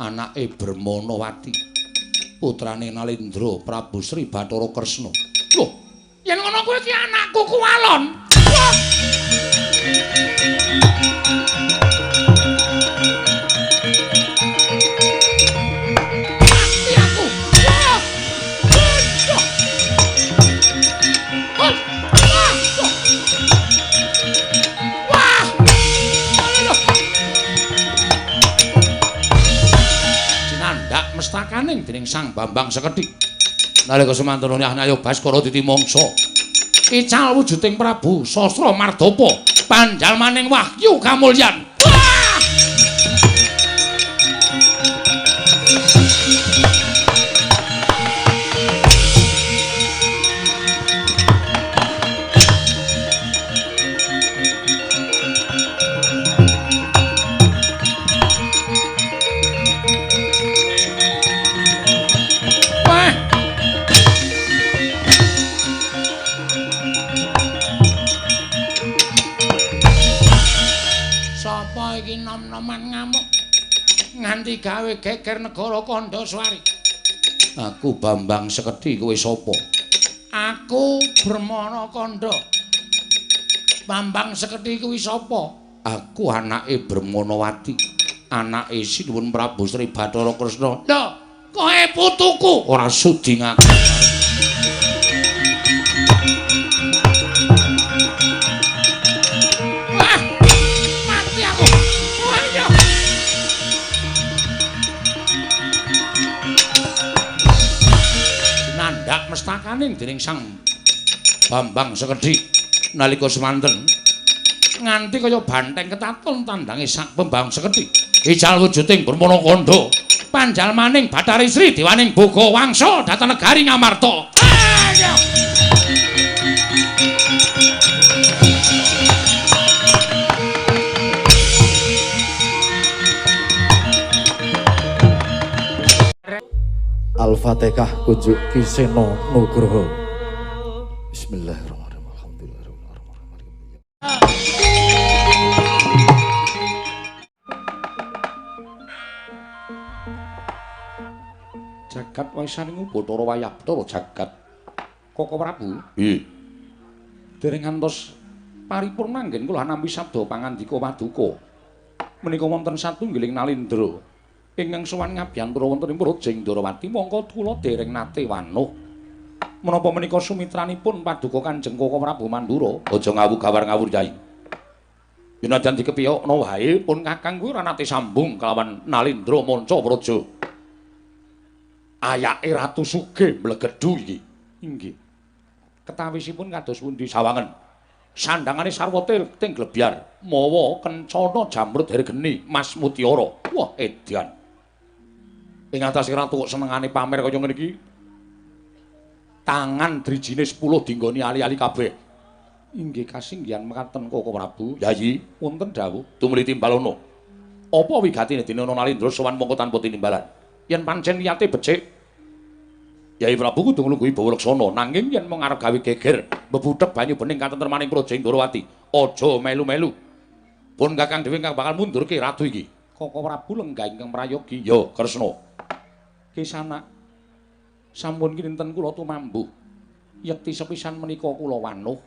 Anake Bermanawati. Putrane Nalendra Prabu Sri Bathara Kresna. Loh, yen ngono kuwi iki anakku Kuwalon. Wah! Mati aku. Wah! Wah! Wah! Cinandhak mestakaning dening Sang Bambang Sekedhik. Nalika semanten Ayo Baskara titimangsa. Ical wujuding Prabu Sastra Mardapa panjalmaning wahyu kamulyan. Wah! Wah! Sapa iki nom-noman ngamuk nganti gawe geger negara Kandhaswari? Aku Bambang Sekedhi, kowe sapa? Aku Brahmana Kandha. Bambang Sekedhi kuwi sapa? Aku anake Bermanawati, anake Sinuwun Prabu Sri Bathara Kresna. Lho, kowe putuku? Ora sudi ngaku. Wah, mati aku. Wah, iya. Nandhak mestakaning dening Sang Bambang Sekedhik nalika semanten nganti kaya banteng ketaton tandange Sang Bambang Sekedhik. Ical wujuding Brahmana Kandha panjalmaning Bathari Sri Dewaning Boga Wangsa dhateng negari Ngamarta. Ayo. Al-Fatihah kunjuk Ki Seno Nugroho. Bismillahirrahmanirrahim. Alhamdulillahirabbil alamin. Jagat waisaning Bathara wayah Bathara jagat. Koko Prabu. Nggih. Dereng ngantos paripurna anggen kula nampi sabda pangandika paduka. Menika wonten satunggiling Nalendra ingkang sowan ngabiyantara wonten ing Praja Ndrawati mongko kula dereng nate wanuh. Menapa menika sumitranipun paduka Kanjeng Koko Prabu Mandura? Aja ngawu gawar ngawur Yai. Yenajan dikepiyokno wae pun kakang kuwi ora nate sambung kelawan Nalendra manca praja. Ayake Ratu Sugih mlegedhu iki. Inggih. Ketawisipun kados pundi sawangen? Sandangane sarwa ting glebyar, mawa kencana jamrud hergeni Mas Mutiara. Wah, edan. Ing atase ratu kok senengane pamer kaya ngene iki. Tangan drijine 10 dinggoni ali-ali kabeh. Inggih kasinggihan mekaten Koko Prabu. Yayi, wonten dawuh tumuli timbalono. Apa wigatine dene Nalendra sowan mongko tanpa tinimbalan? Yen pancen niyate becik, Yai Prabu kudu nglungguhi bawa laksana, nanging yen mung arep gawe geger, mbebuthek banyu bening katentremaning Praja Ndrawati, aja melu-melu. Pun kakang dhewe ingkang bakal mundurke ratu iki. Koko Prabu lenggah ingkang prayogi. Ya, Kresna. Kisana sampun kinten kula tumambuh. Yekti sepisan menika kula wanuh.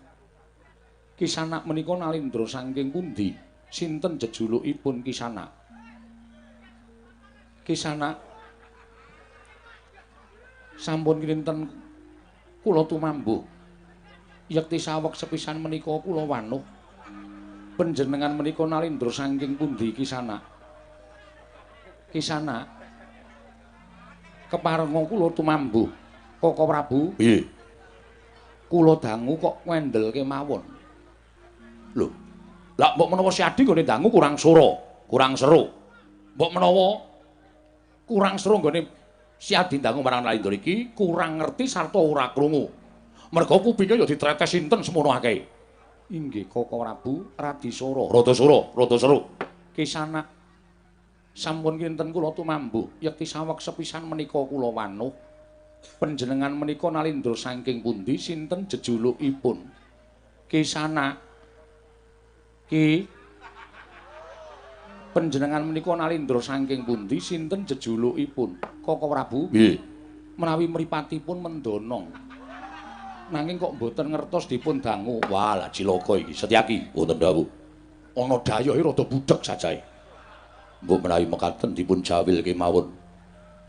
Kisanak menika Nalendra saking pundi? Sinten jejulukipun Kisanak? Kisanak sampun kinten kula tumambuh. Yekti saweg sepisan menika kula wanuh. Panjenengan menika Nalendra saking pundi Kisanak? Kisanak keparenga kula tumambuh. Koko Prabu. Piye? Kula dangu kok wendel kemawon. Lho. Lah mbok menawa si Adi nggone dangu kurang sora, kurang seru. Mbok menawa kurang seru nggone si Adi dangu marang Nalendra iki kurang ngerti sarta ora krungu. Merga kupinge ya ditretes sinten semono akeh. Inggih Koko Prabu radi sora, rada sora, rada seru. Kisanak sampun kinten kula tumambuh, yekti saweg sepisan menika kula wanuh. Panjenengan menika Nalendra saking pundi, sinten jejulukipun? Kisanak Ki Panjenengan menika Nalindra saking pundi, sinten jejulukipun? Koko Prabu? Nggih. Menawi mripatipun mendonong. Nanging kok mboten ngertos dipun dangu. Wah, lah cilaka iki. Setyaki, wonten dawuh. Ana dayohe rada budheg sajae. Mbok menawi mekaten dipun jawil kemawon.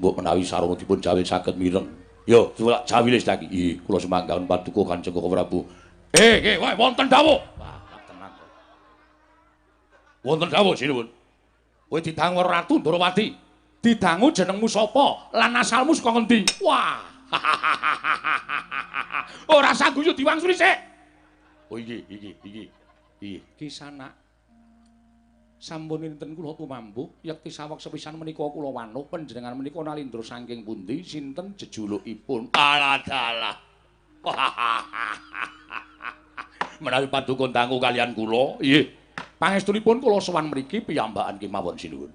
Mbok menawi sarana dipun jawil saged mireng. Yo, kula jawile Setyaki. Nggih, kula sumanggahan paduka Kanjeng Koko Prabu. Nggih, wonten dawuh. Wah, tenan. Wonten dawuh sinuwun. Kowe didangu Ratu Ndorowati. Didangu jenengmu sapa? Lan asalmu saka ngendi? Wah. Ora sangguyu diwangsuli sik. Oh iki. Iki Kisanak. Sampun dinten kula tumambuh yekti saweg sepisan menika kula wanuh panjenengan menika Nalindra saking pundi, sinten jejulukipun? Alah dalah. Menawi paduka dangu kalian kula, nggih. Pangestunipun kula sowan mriki piyambakan kemawon sinuwun.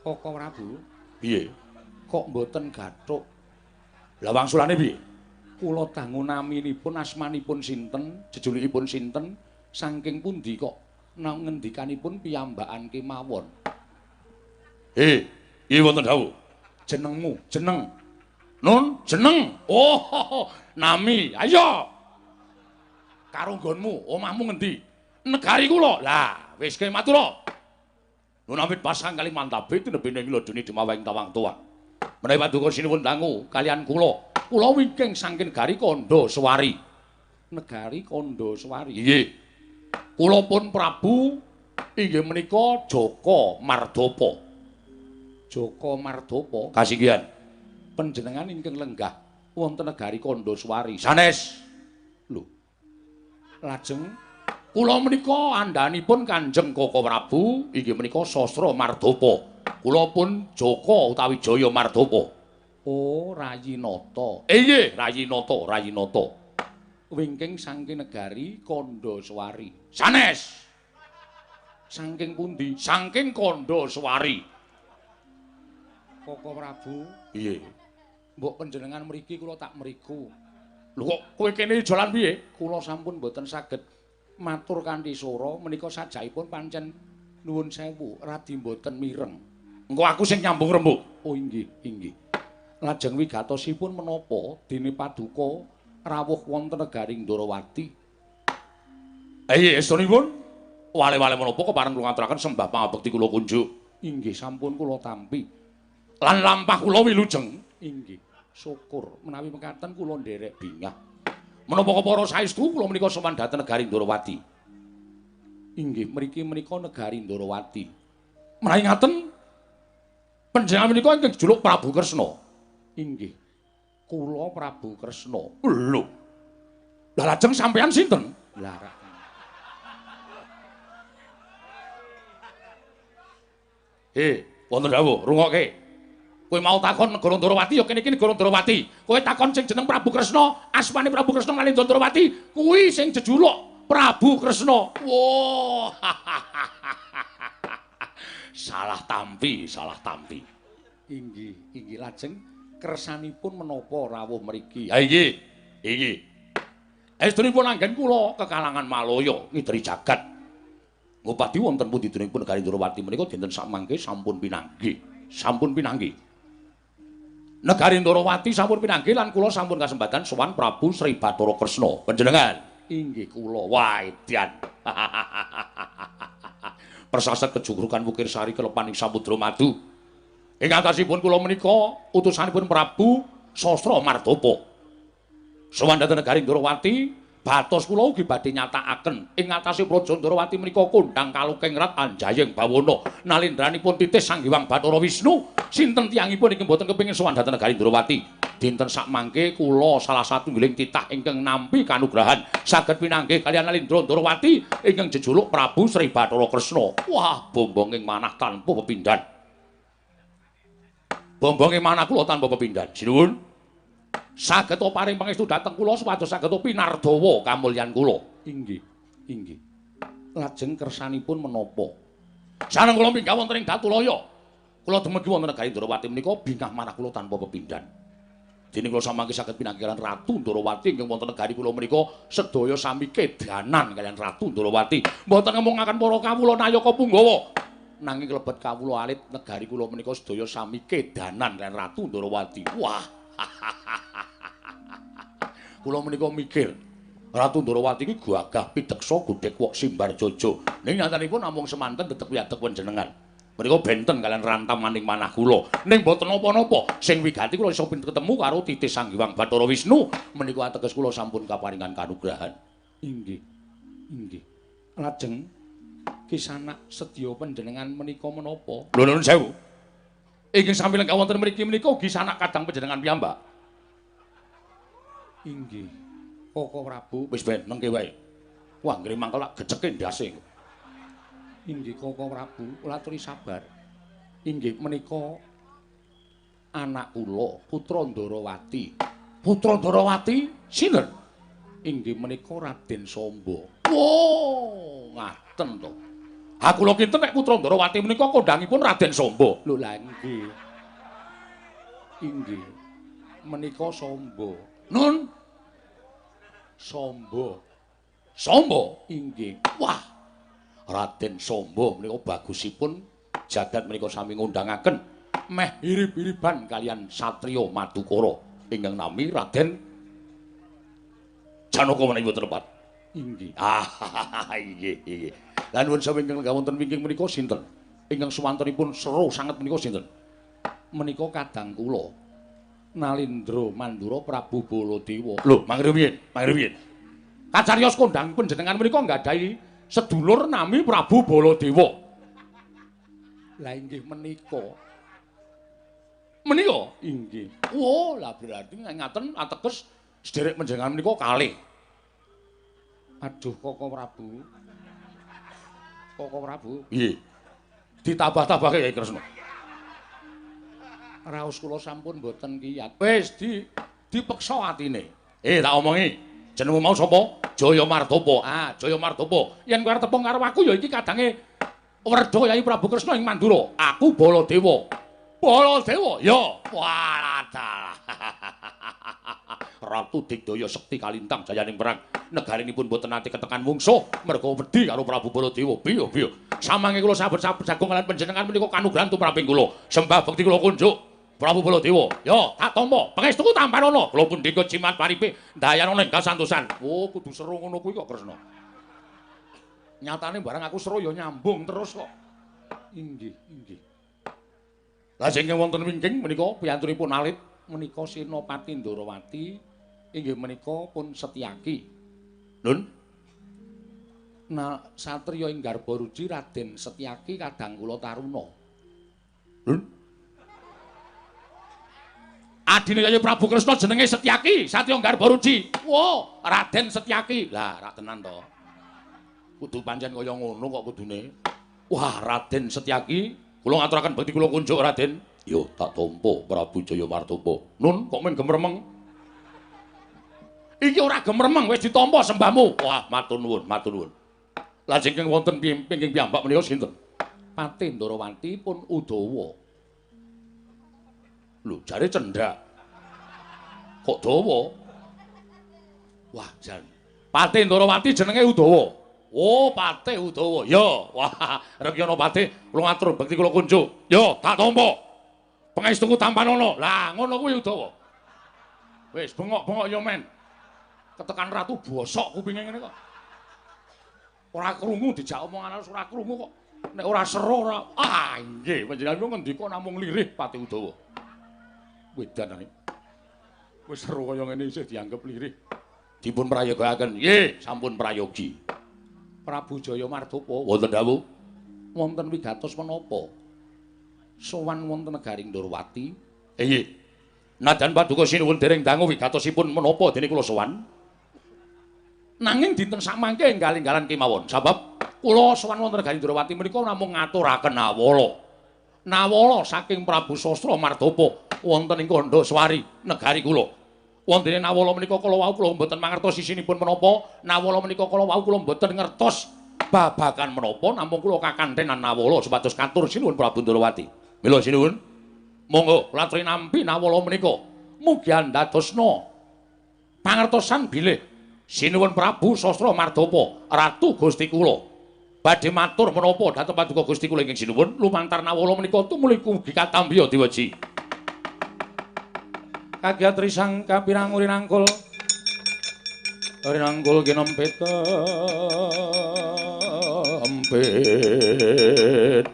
Koko Prabu, piye? Kok mboten gathuk? Lah wangsulane piye? Kula dangu naminipun, asmanipun sinten, jejulukipun sinten, saking pundi kok ngendikanipun piyambakan kemawon? Iki wonten dawuh. Jenengmu, jeneng. Nun, jeneng. Oh, nami. Ayo. Karo nggonmu, omahmu ngendi? Negari kula. Lah, wis kowe matur. Nun awit pasang Kalimantabe tinebene ngladeni demawing tawang tuwa. Menawi paduka sinuwun dangu kalian kula. Kula wingking saking negari Kandhaswari. Negari Kandhaswari. Nggih. Kula pun Prabu inggih menika Jaka Mardapa. Jaka Mardapa kasinggihan. Panjenengan ingkang lenggah wonten negari Kandhaswari. Sanes. Lho. Lajeng kula menika andhanipun Kanjeng Koko Prabu inggih menika Sastra Mardapa. Kula pun Jaka utawi Jaya Mardapa. Oh, Rayi Nata. Nggih, Rayi Nata, Rayi Nata. Wingking saking negari Kandhaswari. Sanes. Saking pundi? Saking Kandhaswari. Koko Prabu, piye? Mbok panjenengan mriki kula tak mriku. Lho kok kowe kene jalan piye? Kula sampun mboten saged matur kanthi swara menika sajaipun pancen nuwun sewu radi mboten mireng. Engko aku sing nyambung rembug. Oh inggih, inggih. Lajeng wigatosipun menapa dene paduka rawuh wonten negari Ndorowati? Iya, estunipun wale-wale menapa kepareng kula ngaturaken sembah pangabekti kula kunjuk. Inggih, sampun kula tampi. Lan lampah kula wilujeng. Inggih. Syukur menawi mekaten kula nderek bingah. Menapa para saestu kula menika sowan dhateng negari Ndorowati. Inggih, mriki menika negari Ndorowati. Menawi ngaten panjenengan menika ingkang jejuluk Prabu Kresna. Inggih. Kula Prabu Kresna. Lho. Lah lajeng sampeyan sinten? Lah wonten dawuh, rungokke. Kowe mau takon negara Ndorowati ya kene iki negara Ndorowati. Kowe takon sing jeneng Prabu Kresna, asmane Prabu Kresna Nalindra Ndorowati, kuwi sing jejuluk Prabu Kresna. Wah. Salah tampi, salah tampi. Inggih, inggih lajeng kersanipun menapa rawuh mriki? Ha inggih, inggih. Estunipun anggen kula kekalangan Malaya ngideri jagat. Ngupadi wonten pundi denipun negari Ndorowati menika dinten sakmangke sampun pinanggih. Sampun pinanggih. Negari Ndorowati sampun pinanggih lan kula sampun kasempatan sowan Prabu Sri Bathara Kresna. Panjenengan inggih kula. Wah, edan. Persasat kejugrukan Wukir Sari kelepaning Samudra Madu. Ing atasipun kula menika utusanipun Prabu Sastra Mardapa. Sowan dhateng negari Ndorowati, batos kula ugi badhe nyatakaken ing atase Praja Ndorowati menika kondhang kalukeng rat anjayeng bawana nalindranipun titih Sang Hyang Bathara Wisnu. Sinten tiyangipun ingkang boten kepengin sowan dhateng negari Ndorowati? Dinten sakmangke kula salah satunggiling titah ingkang nampi kanugrahan saged pinanggih kaliyan Nalindra Ndorowati ingkang jejuluk Prabu Sri Bathara Kresna. Wah, bombonging manah tanpa pepindhan. Bombonging manah kula tanpa pepindhan. Sinuwun. Saged paring pangestu dhateng kula supados saged pinardawa kamulyan kula. Inggih, inggih. Lajeng kersanipun menapa? Sareng kula minggah wonten ing Datulaya. Kula dumegi wonten negari Ndorowati menika bingah manah kula tanpa pepindhan. Dene kula samangke saged pinanggih kaliyan Ratu Ndorowati ingkang wonten negari kula menika sedaya sami kedanan kaliyan Ratu Ndorowati. Mboten ngemungaken para kawula nayaka punggawa. Nanging klebet kawula alit negari kula menika sedaya sami kedanan kaliyan Ratu Ndorowati. Wah. Kula menika mikir Ratu Ndorowati iki gagah pideksa godhek wok simbar jojo. Ning nyatanipun namung semanten tetep wiadeg panjenengan. Menika benten kaliyan rantamaning manah kula. Ning mboten napa-napa, sing wigati kula iso ketemu karo titih Sang Hyang Bathara Wisnu. Menika ateges kula sampun kaparingan kanugrahan. Inggih. Inggih. Lajeng kisanak sedya panjenengan menika menapa? Lho nuwun sewu. Ingkang sami lenggah wonten mriki menika ugi sanak kadang panjenengan piyambak. Inggih. Koko Prabu wis ben nengke wae. Wah, nggih mangkel lak geceke ndase. Inggih Koko Prabu, kula aturi sabar. Inggih menika anak kula, Putra Ndorowati. Putra Ndorowati sinten? Inggih menika Raden Samba. Oh, ngaten to. Ha kula kinten nek Putra Ndorowati menika kondhangipun Raden Samba. Lho lha nggih. Inggih. Menika Samba. Nun. Samba. Samba inggih. Wah. Raden Samba menika bagusipun jagat menika sami ngundangaken meh irib-iriban kaliyan satriya Madukara ingkang nami Raden Janaka menawi boten lepat. Inggih. Ah inggih inggih. Lan nuwun sewu ingkang wonten wingking menika sinten? Ingkang suwantenipun seru sanget menika sinten? Menika kadang kula Nalindra Mandura Prabu Baladewa. Lho, mangke rumiyin, mangke rumiyin. Kacariyos kondhang panjenengan menika nggadahi sedulur nami Prabu Baladewa. Lah inggih menika. Menika? Inggih. Oh, lah berarti ngaten ateges sederek panjenengan menika kalih. Aduh Koko Prabu. Koko Prabu. Nggih. Ditambah-tambahke Kyai Kresna. Raos kula sampun mboten kiyat. Wis dipeksa atine. Tak omongi. Jenengmu mau sapa? Jaya Mardopo. Ah, Jaya Mardopo. Yen kowe arep tepung karo aku ya iki kadange Werda Yai Prabu Kresna ing Mandura. Aku Baladewa. Baladewa? Ya. Wah, dalah. Ratu Digdaya Sekti Kalintang jayaning perang. Negarinipun mboten nate ketekan mungsuh merga wedi karo Prabu Baladewa. Piye piye. Samangke kula sabet-sabet jagung kaliyan panjenengan menika kanugrahan tumraping kula. Sembah bekti kula kunjuk Prabu Baladewa. Ya, tak tampa. Pangestuku tampanana. Kula pundhika jimat paripe ndayanana ing kasantosan. Oh, kudu seru ngono kuwi kok Kresna. Nyatane barang aku seru ya nyambung terus kok. Inggih, inggih. Lajeng wonten wingking menika piyantunipun alit menika Senopati Ndorowati inggih menika pun Setyaki. Nun. Nah, satriya ing Garbaruji Raden Setyaki kadang kula taruna. Nun. Adine Kyai Prabu Kresna jenenge Setyaki, satriya Garbaruji. Wo, Raden Setyaki. Lah, ra tenan to. Kudu pancen kaya ngono kok kudune. Wah, Raden Setyaki, kula ngaturaken bekti kula kunjuk Raden. Yo, tak tampa Prabu Jaya Martopo. Nun, kok men gemeremeng? Iki ora gemeremeng, wis ditampa sembahmu. Wah, matur nuwun, matur nuwun. Lajeng ingkang wonten pingking piyambak menika sinten? Patih Ndorowati pun Udawa. Lho, jare cendhak. Kok dawa? Wah, jan. Patih Ndorowati jenenge Udawa. Oh, Patih Udawa. Ya, wah, Rekyana Patih, kula ngatur bekti kula kunjuk. Ya, tak tampa. Pangestuku tampanana. Lah, ngono kuwi Udawa. Wis bengok-bengok ya men. Ketekan ratu bosok kupinge ngene kok. Ora krungu dijak omongan ora krungu kok. Nek ora seru ora. Ah, nggih, panjenengan ngendika namung lirih Patih Udawa. Wedan ae. Wis seru kaya ngene isih dianggep lirih. Dipun prayogaaken. Nggih, sampun prayogi. Prabu Jaya Mardopo wonten dawuh. Wonten wigatos menapa? Sowan wonten negari Ndorowati. Nggih. Najan paduka sinuwun dereng dangu wigatosipun menapa dene kula sowan. Nanging dinten samangke enggal-enggalan kemawon. Sabab kula sowan wonten negari Ndorowati menika namung ngaturaken nawala. Nawala saking Prabu Sastra Mardopo wonten ing Kandhaswari negari kula. Wontene nawala menika kala wau kula mboten mangertos isinipun menapa, nawala menika kala wau kula mboten ngertos babagan menapa, namung kula kakanthenan nawala supados katur sinuwun Prabu Ndorowati. Mila sinuwun, monggo kula aturi nampi nawala menika. Mugi andadosna pangertosan bilih Sinuwun Prabu Sastra Mardapa Ratu Gusti kula badhe matur menapa dhateng paduka Gusti kula ingkang sinuwun lumantar nawala menika tumuli ugi katambiya diweji. Kagiatri sang kapirang rinangkul rinangkul kinempit empit.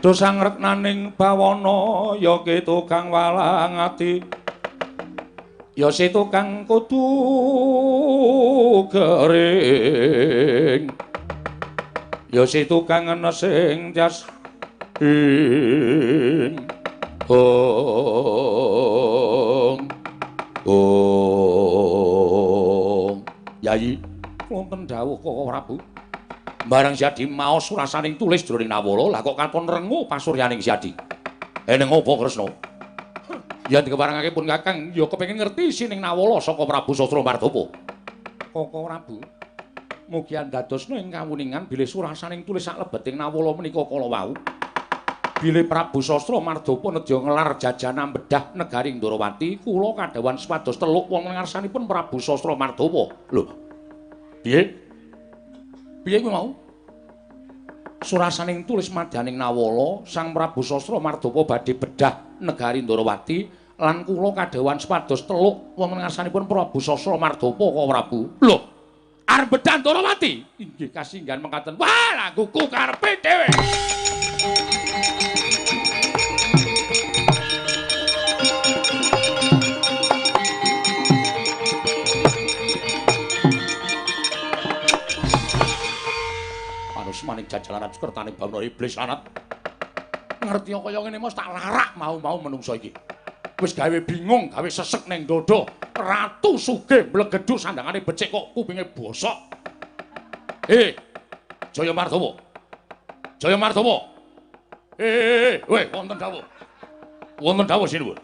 Dosang reknaning bawana ya ki tukang walang ati ya si tukang kudu gering ya si tukang enesing jas ing ong ong. Yayi wonten dawuh Koko Prabu. Barang Siadi maos surasaning tulis jroning nawala, lah kok katon rengu pasuryaning Siadi. Eneng apa Kresna? Yen dikeparengake pun Kakang ya kepengin ngerti sining nawala saka Prabu Sastra Mardapa. Koko Prabu, mugi andadosna ing kawuningan bilih surasaning tulis saklebeting nawala menika kala wau. Bilih Prabu Sastra Mardapa nedya ngelar jajanan bedah negari Ndorowati, kula kadhawan supados teluk wonten ngarsanipun Prabu Sastra Mardapa. Lho. Piye? Piye kuwi mau? Surasaning tulis madyaning nawala Sang Prabu Sastra Mardapa badhe bedah negari Ndorowati lan kula kadhawan supados teluk wonten ngarsanipun Prabu Sastra Mardapa Koko Prabu. Lho, arep bedah Ndorowati? Inggih kasinggan mekaten. Wah, laguku karepe dhewe. Maning jajalan kertane bawana iblis lanat. Ngerti kaya ngene mos tak larak mau-mau menungso iki. Wis gawe bingung, gawe sesek ning dada. Ratu sugih mblegedhu sandangane becik kok kupinge bosok. Jaya Mardawa. Jaya Mardawa. Weh, wonten dawuh. Wonten dawuh sinuwun.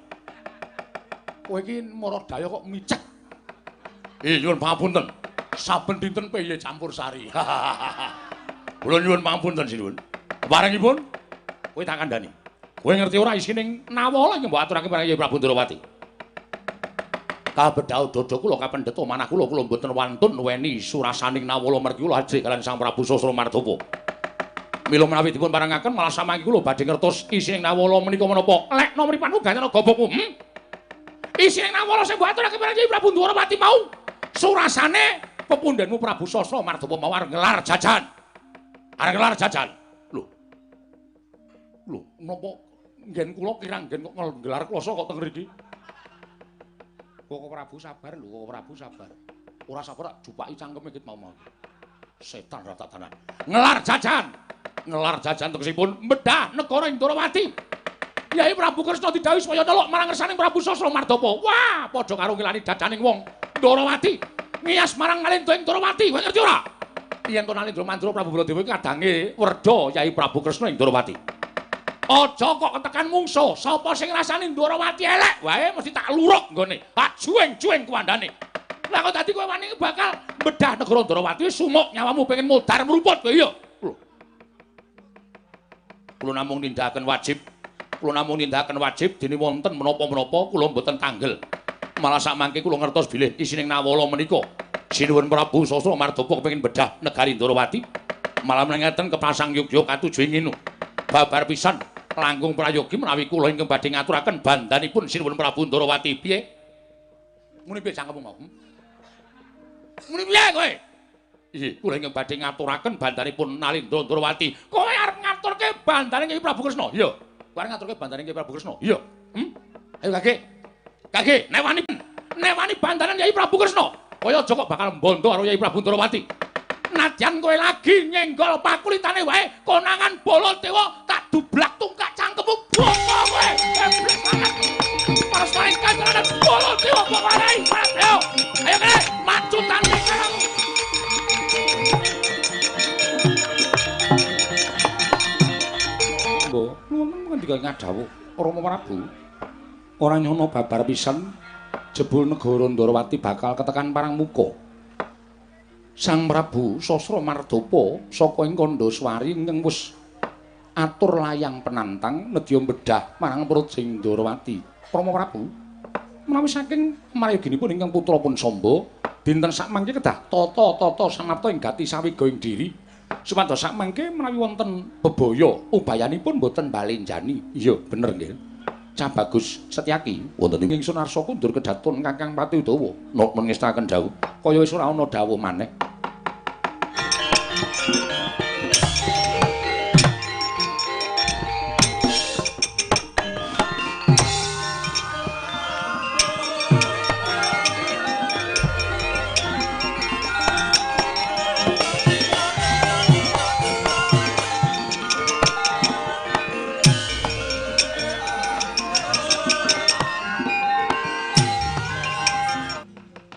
Kowe iki mara daya kok micek. Nyuwun pangapunten. Saben dinten piye campur sari. Kula nyuwun pangapunten sinuwun. Parengipun kowe tak kandhani. Kowe ngerti ora isining nawala iki mbok aturake marang Kyai Prabu Ndorowati. Kabedhau dada kula kapendheta manah kula kula mboten wantun weni surasaning nawala mergi kula ajrih kaliyan Sang Prabu Sastra Mardapa. Mila menawi dipun parengaken malah samangke kula badhe ngertos isining nawala menika menapa. Lekno mripatmu ganyana gobokmu. Isining nawala sing mbok aturake marang Kyai Prabu Ndorowati mau surasane pepundhenmu Prabu Sastra Mardapa mau arep ngelar jajan. Arep ngelar jajan. Lho. Lho, napa nggen kula kirang nggen kok nggelar kloso kok teng mriki? Koko Prabu sabar lho, Koko Prabu sabar. Ora sabar tak jupaki cangkeme iki mau-mau. Setan ra tak tanan. Ngelar jajan. Ngelar jajan tegesipun medhah negara Ndorowati. Kyai Prabu Kresna didhawuhi supaya neluk marang ngersaning Prabu Sastra Mardapa. Wah, padha karo ngilani dadaning wong Ndorowati. Ngiyas marang Nalendra ing Ndorowati. Kowe ngerti ora? Yen to Nalendra Mandura Prabu Baladewa iki kadange werda Kyai Prabu Kresna ing Ndorowati. Aja kok ketekan mungsuh, sapa sing ngrasani Ndorowati elek wae mesti tak luruk nggone. Tak juweng-juweng kuwandane. Lah kok dadi kowe wani bakal bedah negara Ndorowati sumuk nyawamu pengen modar mruput kowe iya. Lho. Kula namung nindakaken wajib. Kula namung nindakaken wajib dene wonten menapa-menapa kula mboten tanggel. Malah sakmangke kula ngertos bilih isining nawala menika Sinuwun Prabu Sastra Mardapa kepengin bedah negari Ndorowati. Malah menengeten kepasang yug-yug katuju ing nginu. Babar pisan langkung prayogi menawi kula ingkang badhe ngaturaken bandanipun Sinuwun Prabu Ndorowati. Piye? Muni piye cangkemmu mau? Muni piye kowe? Inggih, kula ingkang badhe ngaturaken bandanipun Nalendra Ndorowati. Kowe arep ngaturke bandane Kyai Prabu Kresna? Iya. Kowe arep ngaturke bandane Kyai Prabu Kresna? Iya. Ayo kage. Kage, nek wani bandanan Kyai Prabu Kresna. Kowe aja kok bakal mbondo karo Kyai Prabu Ndorowati. Nadyan kowe lagi nyenggol pakulitane wae konangan Baladewa tak dublak tungkak cangkemmu boko kowe. Iblis banget. Pas main kancanan Baladewa kok warai. Ayo, ayo kene maju tanding kamu. Mbok, nuwun ngendika ngadhawuh Rama Prabu. Ora nyono babar pisan jebul negara Ndorowati bakal ketekan parang muka. Sang Prabu Sasra Mardapa saka ing Kandhaswari ingkang wis atur layang penantang nedya bedah marang Praja Ndorowati. Rama Prabu, menawi saking marayoginipun ingkang putra pun Samba, dinten sakmangke kedah tata-tata samapta ing gati sawiga ing diri. Supados sakmangke menawi wonten bebaya ubayanipun boten balenjani. Iya, bener nggih. Cah Bagus Setyaki wonten ing ingsun arsa kundur kedaton Kakang Pati Udawa. Nok mengestaken dawuh kaya wis ora ana dawuh maneh.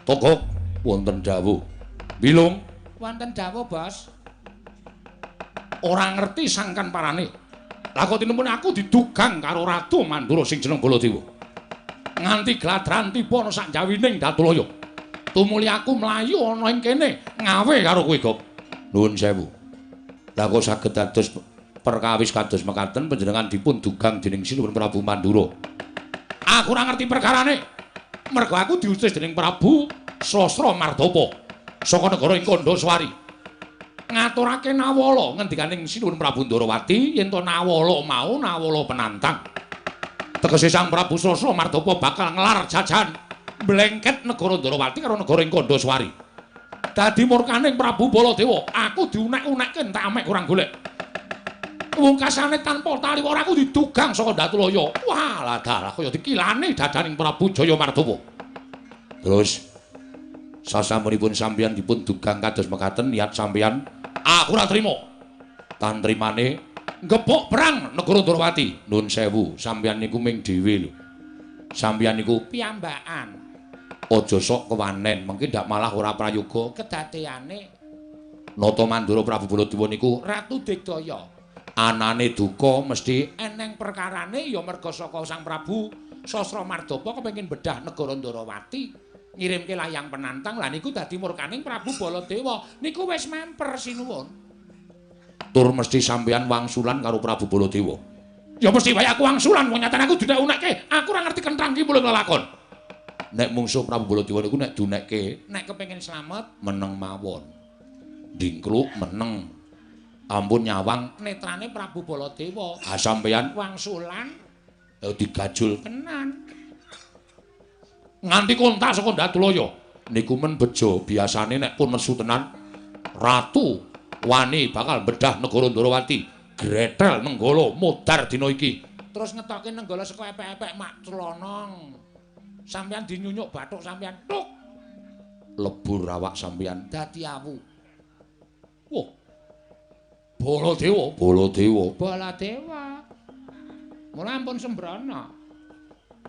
Togok wonten dawuh. Bilung wonten dawuh, Bos. Ora ngerti sangkan parane. Lah kok tinemune aku didugang karo Ratu Mandura sing jeneng Baladewa. Nganti gladran tiba ana sak jawining Datulaya. Tumuli aku mlayu ana ing kene ngawe karo kowe, Gop. Nuwun sewu. Lah kok saged dados perkawis kados mekaten panjenengan dipun dugang dening Sinuwun Prabu Mandura. Aku ora ngerti perkarane. Mergo aku diutus dening Prabu Sasra Mardapa saka negara ing Kandhaswari. Ngaturake Nawala ngendikaning Sinuwun Prabu Ndorowati yen to Nawala mau Nawala penantang. Tegese Sang Prabu Sasra Mardapa bakal ngelar jajan mblengket negara Ndorowati karo negara ing Kandhaswari. Dadi murkaning Prabu Baladewa, aku diunek-unekke entek amek kurang golek. Wungkasane tanpa taliwara aku didugang saka Datulaya. Wah, lah dalah kaya dikilani dadaning Prabu Jaya Mardapa. Terus sasampunipun sampeyan dipun dugang kados mekaten niat sampeyan aku ora trima. Tantrimane nggebuk perang negara Ndorowati. Nun sewu, sampeyan niku ming dhewe lho. Sampeyan niku piyambakan. Aja sok kewanen, mengki ndak malah ora prayoga kedadeane Nata Mandura Prabu Baladewa niku Ratu Digdaya. Anane duka mesti eneng perkarane ya merga saka Sang Prabu Sasra Mardapa kepengin bedah negara Ndorowati, ngirimke layang penantang. Lah niku dadi murkaning Prabu Baladewa niku wis memper sinuwun. Tur mesti sampeyan wangsulan karo Prabu Baladewa. Ya mesti wae aku wangsulan, wong nyatane aku diunek-unekke, aku ora ngerti kenthang ki mulih lelakon. Nek mungsuh Prabu Baladewa niku nek diunekke, nek kepengin slamet meneng mawon. Dingkluk meneng. Ampun nyawang netrane Prabu Baladewa. Ha sampeyan wangsulan digajul tenan. Nganti kontak saka Datulaya. Niku men bejo biasane nek pun nesu tenan ratu wani bakal bedah negara Ndorowati. Gretel Nenggala modar dina iki. Terus ngetoke Nenggala saka epek-epek mak clonong. Sampeyan dinyunyuk bathuk sampeyan tuk. Lebur awak sampeyan dadi awu. Wah. Baladewa, Baladewa, Baladewa. Mula ampun sembrono.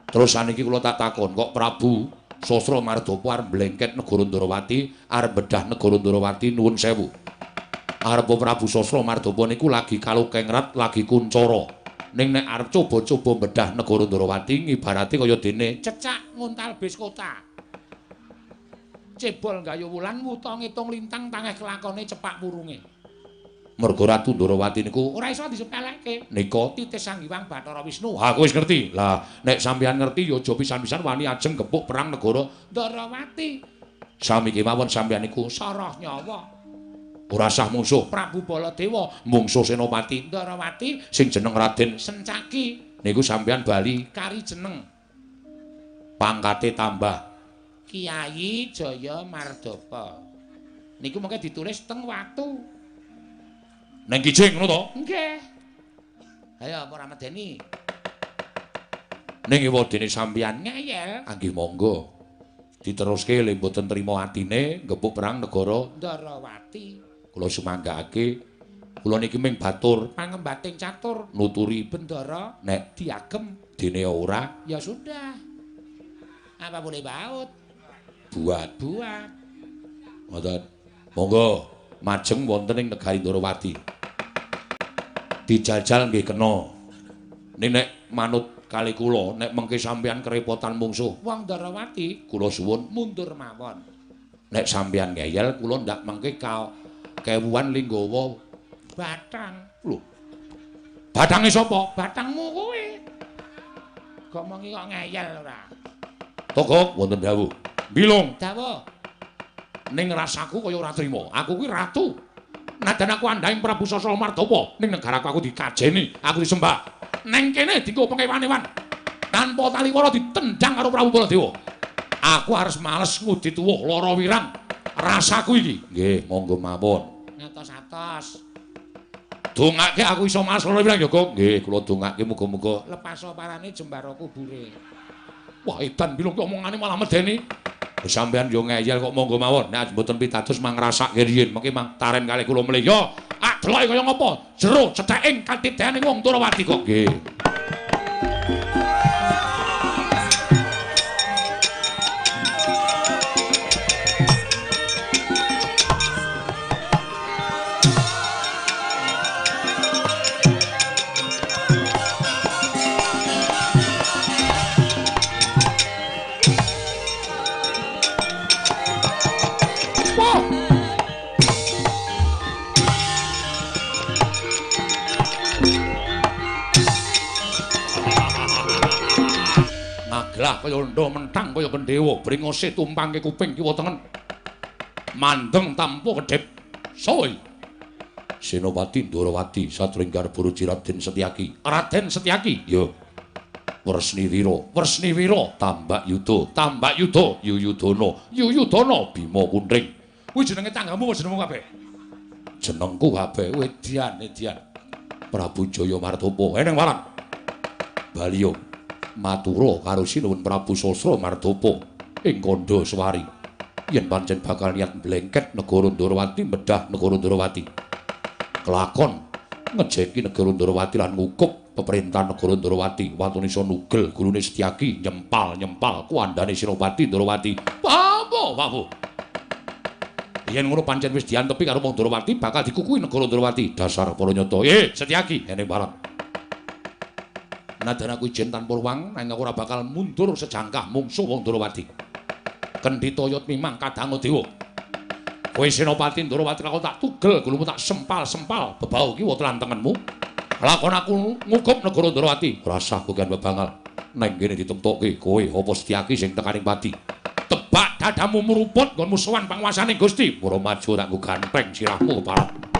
Terus saniki kula tak takon, kok Prabu Sasra Mardapa arep mblengket negara Ndorowati, arep bedah negara Ndorowati nuwun sewu. Arep Prabu Sasra Mardapa niku lagi kalukengrat, lagi kuncara. Ning nek arep coba-coba bedah negara Ndorowati ngibarate kaya dene cecak nguntal bis kota. Cebol gayu wulan wuta ngitung lintang tangeh kelakone cepak wurunge. Mergo Ratu Ndorowati niku ora iso disepelekke. Nika titis Sang Hyang Bathara Wisnu. Ha aku wis ngerti. Lah nek sampeyan ngerti ya aja pisan-pisan wani ajeng gepuk perang negara Ndorowati. Sami kemawon sampeyan niku soroh nyawa. Ora sah mungsuh Prabu Baladewa, mungsuh Senopati Ndorowati sing jeneng Raden Sencaki. Niku sampeyan bali kari jeneng. Pangkate tambah Kiai Jaya Mardapa. Niku mengke ditulis teng watu. Neng kijing ngono to? Nggih. Ayo apa ora medeni? Ning ewadene sampeyan ngeyel. Anggih monggo. Diteruske le mboten trima atine nggepuk perang negara Ndorowati. Kula sumanggakake. Kula niki ming batur pangembating catur nuturi bendara nek diagem dene ora ya sudah. Apa boleh baut? Buat. Buat. Ngoten. Monggo majeng wonten ing negari Ndorowati. Dijajal nggih kena. Ning nek manut kali kula, nek mengke sampeyan kerepotan mungsuh wong Ndorowati, kula suwun mundur mawon. Nek sampeyan ngeyel kula ndak mangke kewuan linggawa batang. Lho. Batange sapa? Batangmu kowe. Kok mengi kok ngeyel ora? Togok wonten dawuh. Bilung. Dawuh. Ning rasaku kaya ora trima. Aku kuwi ratu. Najan aku andhaing Prabu Sasra Mardapa, ning negaraku aku dikajeni, aku disembah. Neng kene dienggo pengewan-ewan. Tanpa taliwara ditendang karo Prabu Baladewa. Aku harus males ngudi tuwuh lara wirang. Rasaku iki. Nggih, monggo mawon. Ngatos-atos. Dongake aku iso males lara wirang ya, Gong. Nggih, kula dongake muga-muga lepas parane jembara kubure. Wah, edan bilung ki omongane malah medeni. Sampeyan yo ngeyel kok monggo mawon. Nek mboten pitados mang ngrasake riyin, mengki mang taren kalih kula mlih. Yo, ah deloke kaya ngapa? Jero cetheke katidene wong Ndorowati kok. Nggih. Ngaglah kaya ndha mentang kaya gendhewa, bringose tumpangke kuping kiwa tengen. Mandeng tanpa kedhip. Soy. Senopati Ndorowati sadurunge garba ruji Raden Setyaki. Raden Setyaki, ya. Wresniwira, Wresniwira, Tambak Yuda, Tambak Yuda, Yuyudana, Yuyudana, Bima Kuntring. Kuwi jenenge tanggamu apa jenengmu kabeh? Jenengku kabeh edian, edian. Prabu Jaya Martopo. Eneng warang. Baliyo matura karo Sinuwun Prabu Sasra Martopo ing kandha Sewari. Yen pancen bakal niat mblengket negara Ndorowati, medhah negara Ndorowati. Kelakon ngejeki negara Ndorowati lan ngukup peperintahan negara Ndorowati. Watune iso nugel gurune Setyaki nyempal-nyempal kuandane Senopati Ndorowati. Apa, wawu. Yen ngono pancen wis diantepi karo wong Ndorowati bakal dikukuhi negara Ndorowati. Dasar para nyata. Setyaki eneng barang. Nadan aku ijen tanpa ruang, nanging aku ora bakal mundur sejangkah mungsuh wong Ndorowati. Kendhi toyot mimang kadang dewa. Kowe Senopati Ndorowati aku tak tugel gulumu tak sempal-sempal bebau kiwa telan tengenmu. Lakon aku ngukup negara Ndorowati. Ora sah kowe bebangal. Neng kene ditemtokke kowe apa Setyaki sing tekaning pati. Tebak dadamu mruput nggonmu sowan panguasane Gusti. Ora maju tak nggo ganteng sirahmu parah.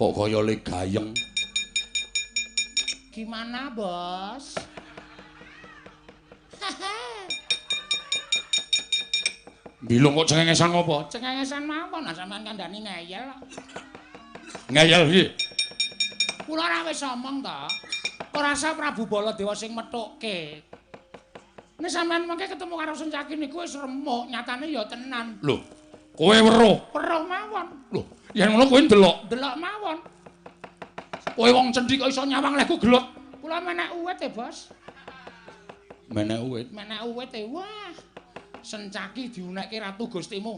Kok kaya le gayeng. Gimana, Bos? Bilung kok cengengesan ngopo? Cengengesan mawon, nah sampean kandhani ngeyel kok. Ngeyel piye? Kula ora wis omong to. Ora rasa Prabu Baladewa sing methukke. Nek sampean mengke ketemu karo Sencaki niku wis remuk, nyatane ya tenan. Lho, kowe weruh? Weruh mawon. Lho, yen ngono kowe ndelok? Ndelok mawon. Kowe wong cendhi kok iso nyawang lehku gelut? Kula menek uwit e, Bos. Menek uwit? Menek uwit e. Wah. Sencaki diunekke Ratu Gustimu.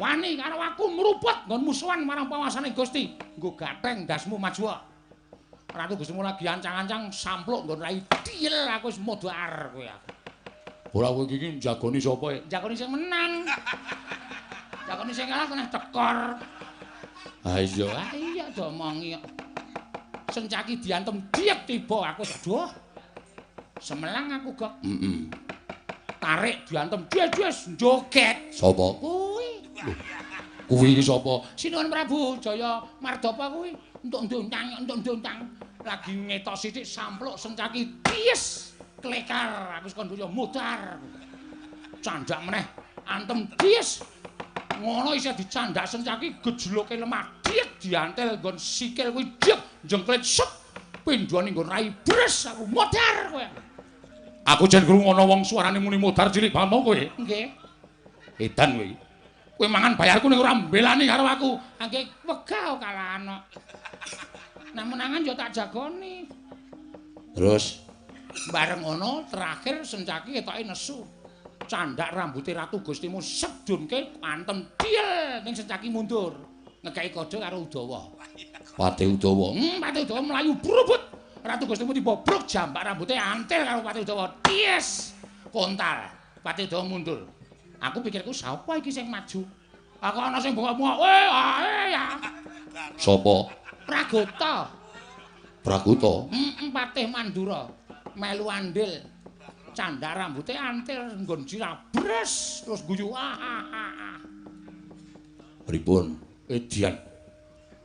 Wani karo aku mruput nggon musuhan marang pawasane Gusti. Nggo gatheng ndasmu maju. Ratu Gustimu lagi ancang-ancang sampluk nggon rai til aku wis modar kowe aku. Ora kowe iki njagoni sapa e? Njagoni sing menang. Njagoni sing kalah kena tekor. Ha iya. Ha iya diomongi kok. Sencaki diantem diek tiba aku aduh. Semelang aku gok. Heeh. Tarik diantem dies joget. Sapa? Kuwi. Lho. Kuwi iki sapa? Sinuwun Prabu Jaya Mardapa kuwi. Entuk ndontang, entuk ndontang. Lagi ngetok sithik sampluk Sencaki dies klekar aku wis kondo ya modar. Candak meneh antem dies. Ngono isih dicandak Sencaki gejloke lemah diek diantel nggon sikil kuwi diek jengklet sep pindhone nggon rai bres aku modar kowe. Aku jen krungu ana wong suarane muni modar cilik banget mau kowe. Nggih. Edan kowe. Kowe mangan bayarku ning ora mbelani karo aku. Nggih wegah kalahan kok. Nek menangan ya tak jagoni. Terus bareng ngono terakhir Sencaki ketoke nesu. Candak rambuté Ratu Gustimu sedunke antem diel ning Sencaki mundur. Ngekeki kode karo Udawa. Patih Udawa. Patih Udawa mlayu brubut. Ratu Gustimu tiba bruk jambak rambute antil karo Patih Udawa. Ties. Kontal. Patih Udawa mundur. Aku pikirku sapa iki sing maju? Aku ana sing bengok-bengok. "Weh, ae ya." Sapa? Pragota. Pragota? Patih Mandura. Melu andil. Candak rambute antil nggon sirah bres terus guyu. Ah ah ah. Pripun? Edian.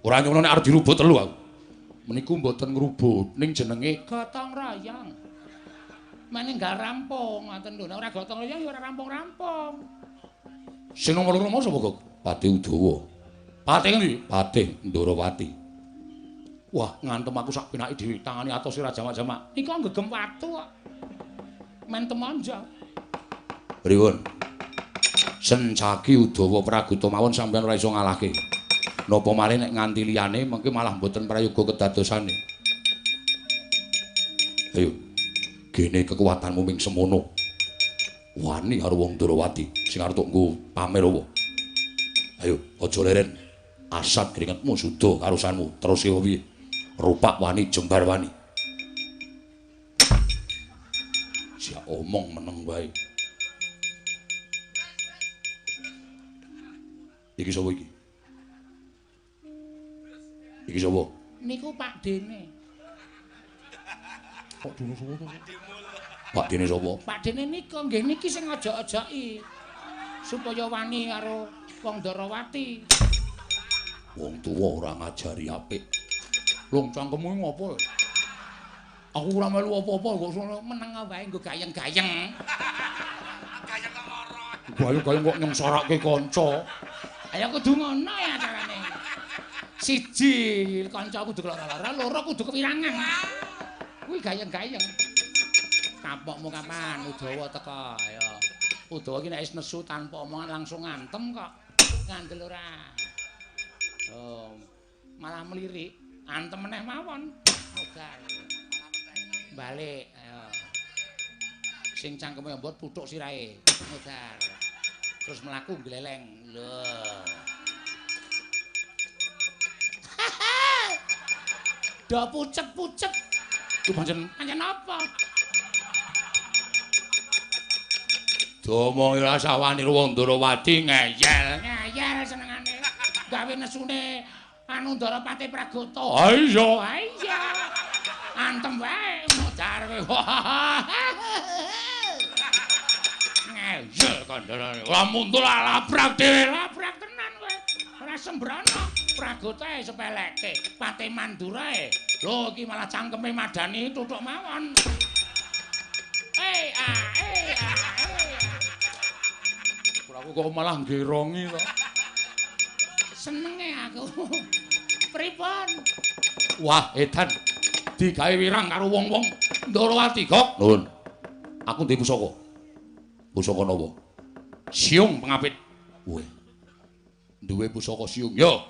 Ora nyono nek arep dirubut telu aku. Meniku mboten ngrubut ning jenenge gotong royong. Meninggal rampung ngoten lho. Nek ora gotong royong ya ora rampung-rampung. Sing nomor loro mau sapa kok? Patih Udawa. Patih ngendi? Patih Ndorowati. Wah, ngantem aku sak penake dhewe, tangane atos ora jamak-jamak. Nika nggegem watu kok. Men temanja. Pripun? Sencaki Udawa Pragota mawon sampeyan ora iso ngalahke. Napa malih nek nganti liyane mengke malah mboten prayoga kedadosane. Ayo. Gene kekuatanmu ming semono. Wani karo wong Ndorowati sing arep tok nggo pamer apa? Ayo, aja leren. Asat keringetmu suda karusanmu. Terus piye? Rupak wani jembar wani. Siap omong meneng wae. Iki sapa iki? Iki sapa? Niku Pak Dene. Pak Dene sapa to? Pak Dene sapa? Pak Dene nika nggih niki sing ajok-ajoki supaya wani karo wong Ndorowati. Wong tuwa ora ngajari apik. Lho cangkemmu ngopo? Aku ora melu apa-apa kok sono meneng wae nggo gayeng-gayeng. Gayeng kok ora. Gayeng-gayeng kok nyengsarake kanca. Ayo kudu ngono ya carane. Siji kanca kudu lara-lara, loro kudu kewirangan. Kuwi gayeng-gayeng. Kapokmu kapan Udawa teka? Ayo. Udawa iki nek wis nesu tanpa omongan langsung ngantem kok. Ngandel ora. Oh, malah melirik. Antem meneh mawon. Modal. Balik, ayo. Sing cangkeme mbot puthuk sirahe. Modal. Terus mlaku gleleng. Lho. Do pucet-pucet. Ku pancen pancen apa? Domo ora sawani wong Ndorowati ngeyel. Ngeyel senengane. Gawe nesune anu Ndorowati Pragota. Ha iya. Ha iya. Antem wae modar kowe. Ngeyel kandhane. Ora muntul labrak dhewe. Labrak tenan kowe. Ora Ora sembrono, pragotae sepeleke, pate mandurae. Lho iki malah cangkeme madani tutuk mawon. Eh ah eh ah. Aku kok malah nggerongi to. Senenge aku. Pripun? Wah, edan. Digawe wirang karo wong-wong Ndorowati, Gok. Nuwun. Aku duwe pusaka. Pusaka napa? Siung pengapit. Weh. Duwe pusaka siung. Yo.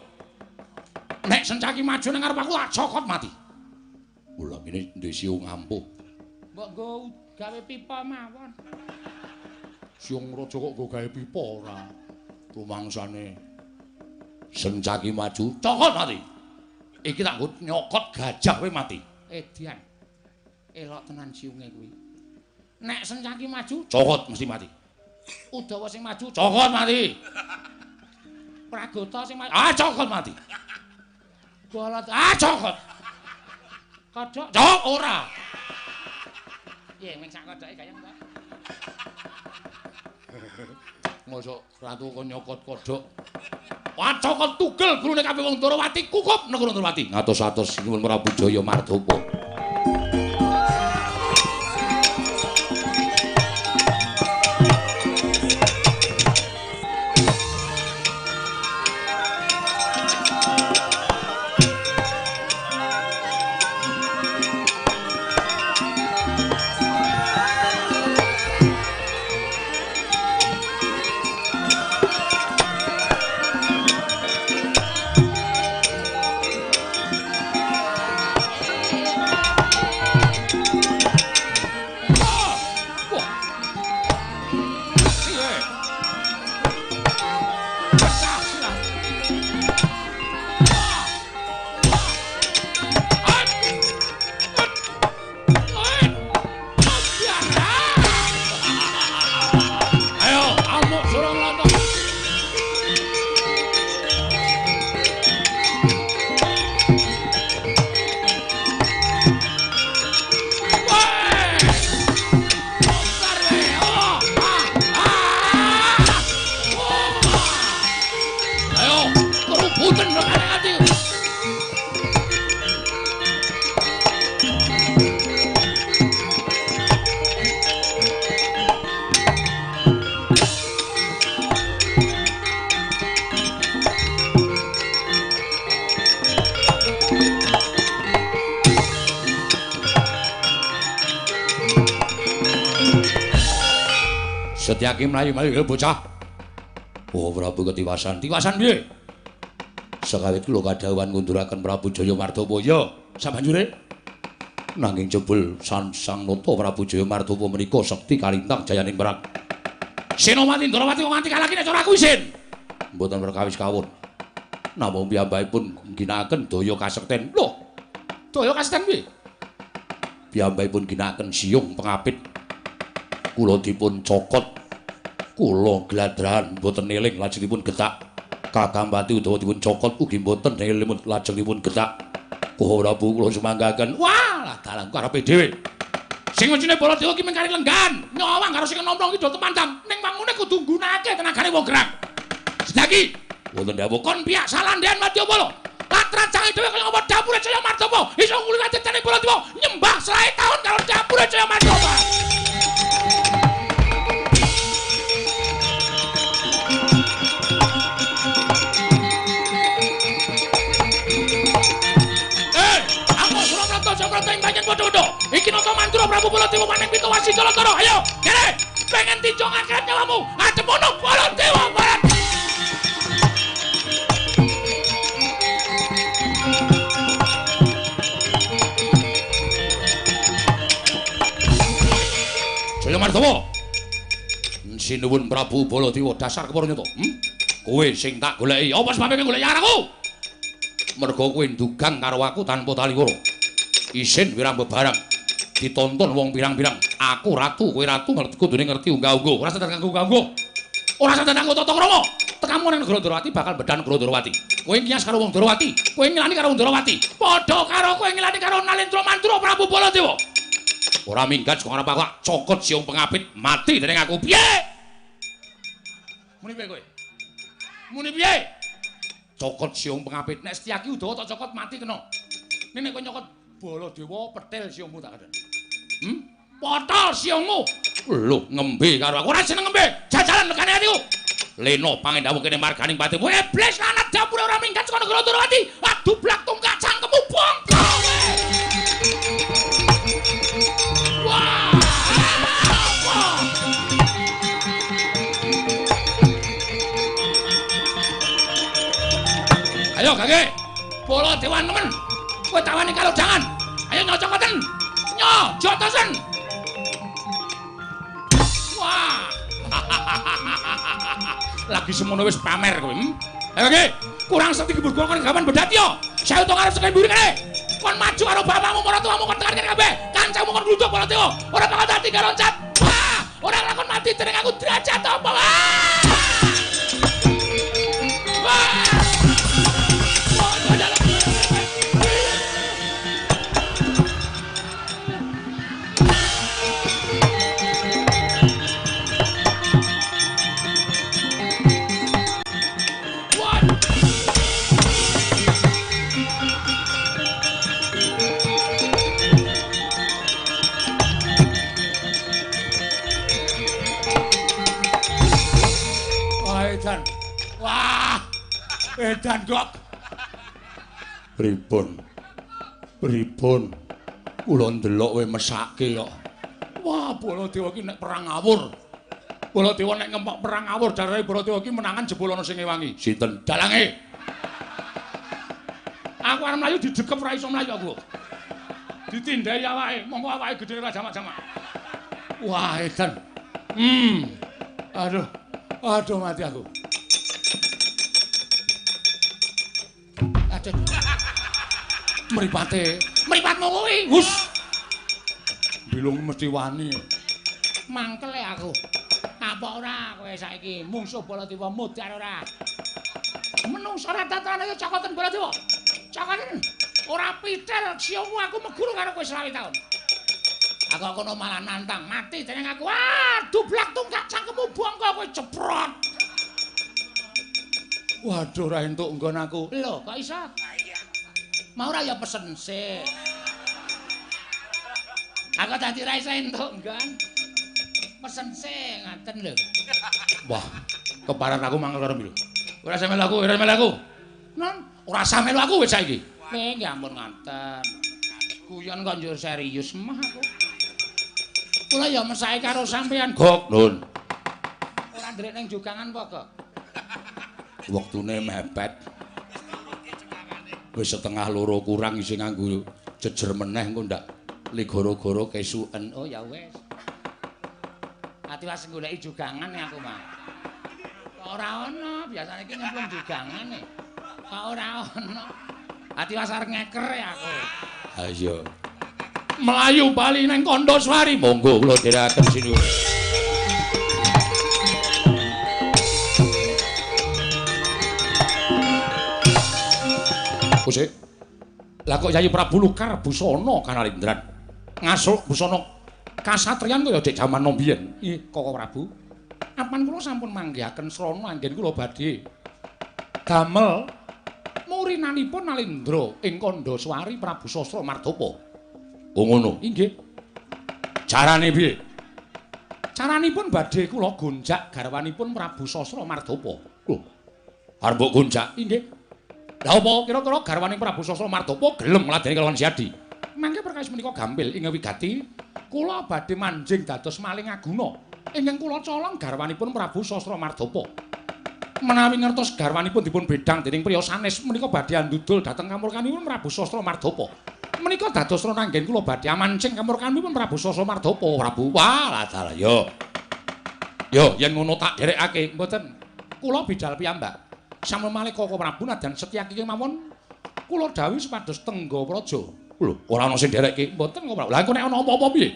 Nek Sencaki maju nang ngarep aku tak cokot mati. Mula ngene duwe siung ampuh. Mbok nggo gawe pipa mawon. Siung raja kok nggo gawe pipa ora. Rumangsane Sencaki maju, cokot mati. Iki tak nggo nyokot gajah kowe mati. Edian. Elok tenan siunge kuwi. Nek Sencaki maju, cokot mesti mati. Udawa sing maju, cokot mati. Pragota sing maju, ah cokot mati. Bolot, ah cokot. Kodhok, cok ora. Piye meng sak kodhoke gayeng ta? Mosok ratu kok nyokot kodhok. Wah cokot tugel gurune kabeh wong Ndorowati kukup negara Ndorowati. Ngatos-atos nyuwun Prabu Jaya Mardapa. Setyaki mlayu-mlayu bocah. Oh Prabu ketiwasan. Tiwasan piye? Sekawit kula kadhawuhan ngunduraken Prabu Jaya Mardapa. Ya, sabanjure nanging jebul sansang nata Prabu Jaya Mardapa menika sekti kalintang jayaning perang. Senopati Ndorowati kok nganti kalah ki nek cara aku isin. Mboten perkawis kawon. Namung piyambakipun ngginakaken daya kasekten. Lho, daya kasekten piye? Piyambakipun ginakaken siung pengapit. Kula dipun cokot. Kula gladrahan mboten eling lajengipun getak. Kakang Pati utawa dipun cokot ugi mboten eling lajengipun getak. Oh Prabu kula sumanggaken. Wah, lah dalanku karepe dhewe. Sing wencine Baladewa ki mengkari lenggan, nyawang karo sing enom-enom ki do temandang. Ning wangune kudu nggunakake tenagane wong gerang. Sedaki wonten dawuh kon piyak salandean Wadyabala. Latracange dhewe kaya apa dapure Jaya Mardapa iso ngulirake cecane Baladewa nyembah selae taun karo dapure Jaya Mardapa. Padha-padha. Iki nata Mandura Prabu Baladewa maning Pita Wasi Jalatara. Ayo, kene. Pengen tinjong akhirat nyawamu. Adep ono Baladewa barat. Jaya Mardapa. Sinuwun Prabu Baladewa dasar kepara nyata. Kowe sing tak goleki. Apa sebabe kowe goleki aku? Mergo kowe ndugang karo aku tanpa taliwara. Isin wirang bebarang ditonton wong pirang-pirang. Aku ratu, kowe ratu, ngerti kudune ngerti unggah-ungguh. Ora sadar kanggo unggah-ungguh. Ora sadar kanggo tata krama. Tekamu nang negara Ndorowati bakal bedan negara Ndorowati. Kowe ngias karo wong Ndorowati, kowe ngilani karo wong Ndorowati. Padha karo kowe ngilani karo Nalendra Mandura Prabu Baladewa. Ora minggat saka arep aku cokot siung pengapit mati dening aku. Piye? Muni piye kowe? Muni piye? Cokot siung pengapit. Nek Setyaki Udawa tak cokot mati kena. Nek kowe nyokot Baladewa petil siungmu tak kandhani. Potol siungmu. Lho, ngembe karo aku ora seneng ngembe. Jajalan lekane atiku. Leno pangendamu kene marganing patimu. Iblis lanat dapure ora minggat saka negara Turawati. Aduh blak tungkak cangkemmu bongko. Wah. Ayo Kakek. Baladewa nemen. Kowe tawani karo jangan. Ayo nyocokoten. Nyo, jotosen. Wah. Lagi semono wis pamer kowe. Ayo Kakek. Kurang sekti kebur kon gawan bedhat yo. Saya utung arep sekali mburi kene. Kon maju karo bapakmu maratuwamu kon tekan kene kabeh. Kancamu kon gluduk Baladewa. Ora bakal dadi loncat. Wah, ora lakon mati dening aku derajat apa. Wah. Wah. Wah, edan kok. Pripun? Pripun? Kula ndelok kowe mesake kok. Wah, Baladewa iki nek perang ngawur. Baladewa nek ngempok perang ngawur, jarane Baladewa iki menangan jebul ana sing ngewangi. Sinten? Dalange. Aku arep mlayu didekep ora iso mlayu aku. Ditindhahi awake, monggo awake gedhe ora jamak-jamak. Wah, edan. Aduh. Aduh mati aku. Aduh. Mripate, mripatmu kuwi. Hus. Bilung mesti wani. Mangkel aku. Apa ora kowe saiki mungsuh Baladewa mudhar ora? Menungso ora tatane yo cokoten Baladewa. Cokoten. Ora pitel siungmu aku meguru karo kowe 20 taun. Aku kono malah nantang mati dening aku. Wah, dublak tungkak cangkemmu bongko kowe jeprot. Waduh ora entuk nggon aku. Lho, kok iso? Mau ora ya pesen sik. Aku dadi ora iso entuk nggon. Pesen sik ngaten lho. Wah, keparan aku mangkel karo mbilu. Ora usah melu aku, ora melu aku. Non, ora usah melu aku wis saiki. Kowe nggih ampun ngaten. Guyon kok njur serius mah aku. Kula ya mesake karo sampeyan, Gok. Nun. Ora ndrek ning jugangan apa, Gok? Wektune mepet. Wis 1:30 kurang isih nganggo jejer meneh engko ndak ligoro-goro kesuken. Oh ya wis. Ati wis goleki jugangan aku mah. Kok ora ana, biasane iki nyemplung jugangan e. Kok ora ana. Ati wis arep ngeker aku. Ha iya. Melayu bali nang Kandhaswari. Monggo kula dherekaken sinuwun. Kusik. Lah kok Yayi Prabu Lukar busana kanalindran. Ngasuk busana kasatriyan kaya dek jaman mbiyen. Ih, Koko Prabu. Apan kula sampun manggihaken srana anggen kula badhe damel murinanipun Nalindra ing Kandhaswari Prabu Sastra Mardapa. Oh ngono. Inggih. Carane piye? Caranipun badhe kula gonjak garwanipun Prabu Sastra Mardapa. Lho. Arep mbok gonjak? Inggih. Lah apa kira-kira garwane Prabu Sastra Mardapa gelem ngladeni kalawan Siadi? Mangke perkawis menika gampil ing wigati kula badhe manjing dados maling aguna ingkang kula colong garwanipun Prabu Sastra Mardapa. Menawi ngertos garwanipun dipun bedhang dening priya sanes menika badhe andudul dhateng kamurkanipun Prabu Sastra Mardapa. Menika dados ranggen kula badhe amancing kamurkanipun Prabu Sastra Mardapa. Prabu, wah dalah yo. Yo yen ngono tak dherekake. Mboten. Kula bidal piyambak. Sampun malih Koko Prabu nadyan Setyaki kemawon kula dawuhi supados tengga praja. Lho, ora ana sing nderekke. Mboten Koko Prabu. Lah engko nek ana apa-apa piye?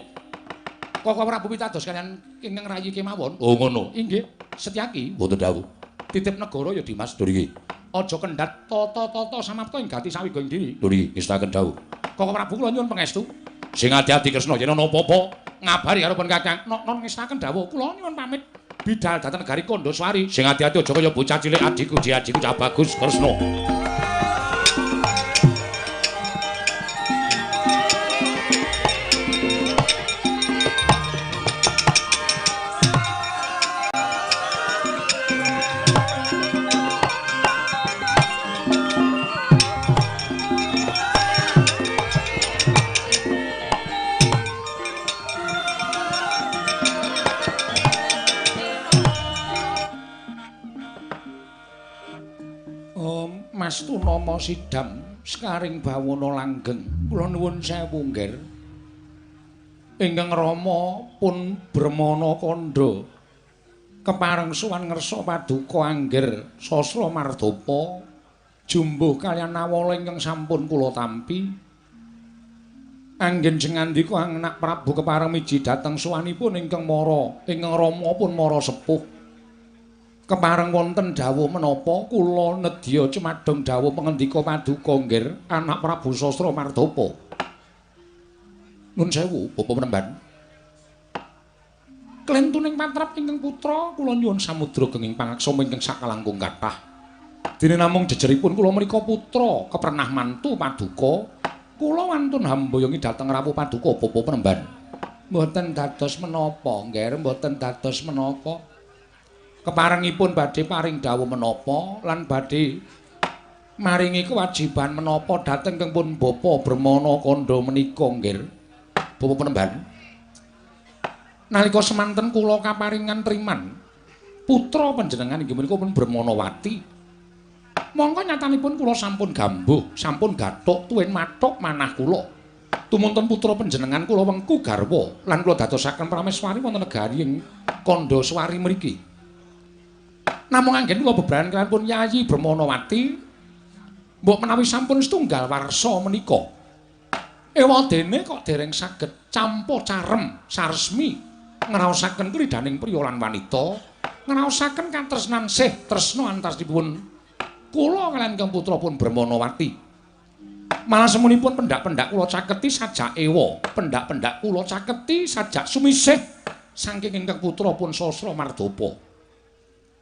Koko Prabu pitados kaliyan ingkang rayi kemawon. Oh ngono. Inggih, Setyaki mboten dawuh. Titip negara ya Dimas. Lho iki. Aja kendhat tata-tata samapta ing gati sawiga ing diri. Lho iki ngestaken dawuh. Koko Prabu kula nyuwun pangestu. Sing ati-ati Kresna yen ana apa-apa ngabari karo pun Kakang. Nok non ngestaken dawuh. Kula nyuwun pamit. Bidal dhateng negari Kandhaswari. Sing ati-ati aja kaya bocah cilik adhiku, adhiku Cah Bagus Kresna. Mas Tunama Sidam sekaring bawana langgeng kula nuwun sewu nggih. Ingkang Rama pun Brahmana kandha kepareng sowan ngersa paduka angger Sasra Mardapa jumbuh kaliyan nawala ingkang sampun kula tampi. Anggen jengandika anak Prabu kepareng miji dhateng sowanipun ingkang mara ingkang Rama pun mara sepuh. Kepareng wonten dawuh menapa kula nedya cumadong dawuh pangendika paduka nggih anak Prabu Sasra Mardapa. Nun sewu Bapak Penemban. Klentuning patrap ingkang putra kula nyuwun samudra genging pangaksama ingkang sakalangkung kathah. Dene namung jejeripun kula menika putra keprenah mantu paduka, kula wantun hamboyongi dhateng rawuh paduka Bapak Penemban. Mboten dados menapa nggih, mboten dados menapa. Keparengipun badhe paring dawuh menapa lan badhe maringi kewajiban menapa dhateng keng pun Bapa Brahmana kandha menika nggih. Bapak Penemban. Nalika semanten kula kaparingan triman putra panjenengan inggih menika pun Brahmanawati. Mongko nyatanipun kula sampun gambuh, sampun gathuk tuwin mathuk manah kula. Tumunten putra panjenengan kula wengku garwa lan kula dadosaken prameswari wonten negari ing Kandhaswari mriki. Namung anggen kula bebrayan kaliyan pun Yayi Brahmanawati mbok menawi sampun setunggal warsa menika. Ewadene kok dereng saged campa carem saresmi ngraosaken kridaning priya lan wanita, ngraosaken katresnan sih tresna antarsipun kula kaliyan kang putra pun Brahmanawati. Malah semunipun pendak-pendak kula caketi sajak ewa, pendak-pendak kula caketi sajak sumisih saking ingkang putra pun Sasra Mardapa.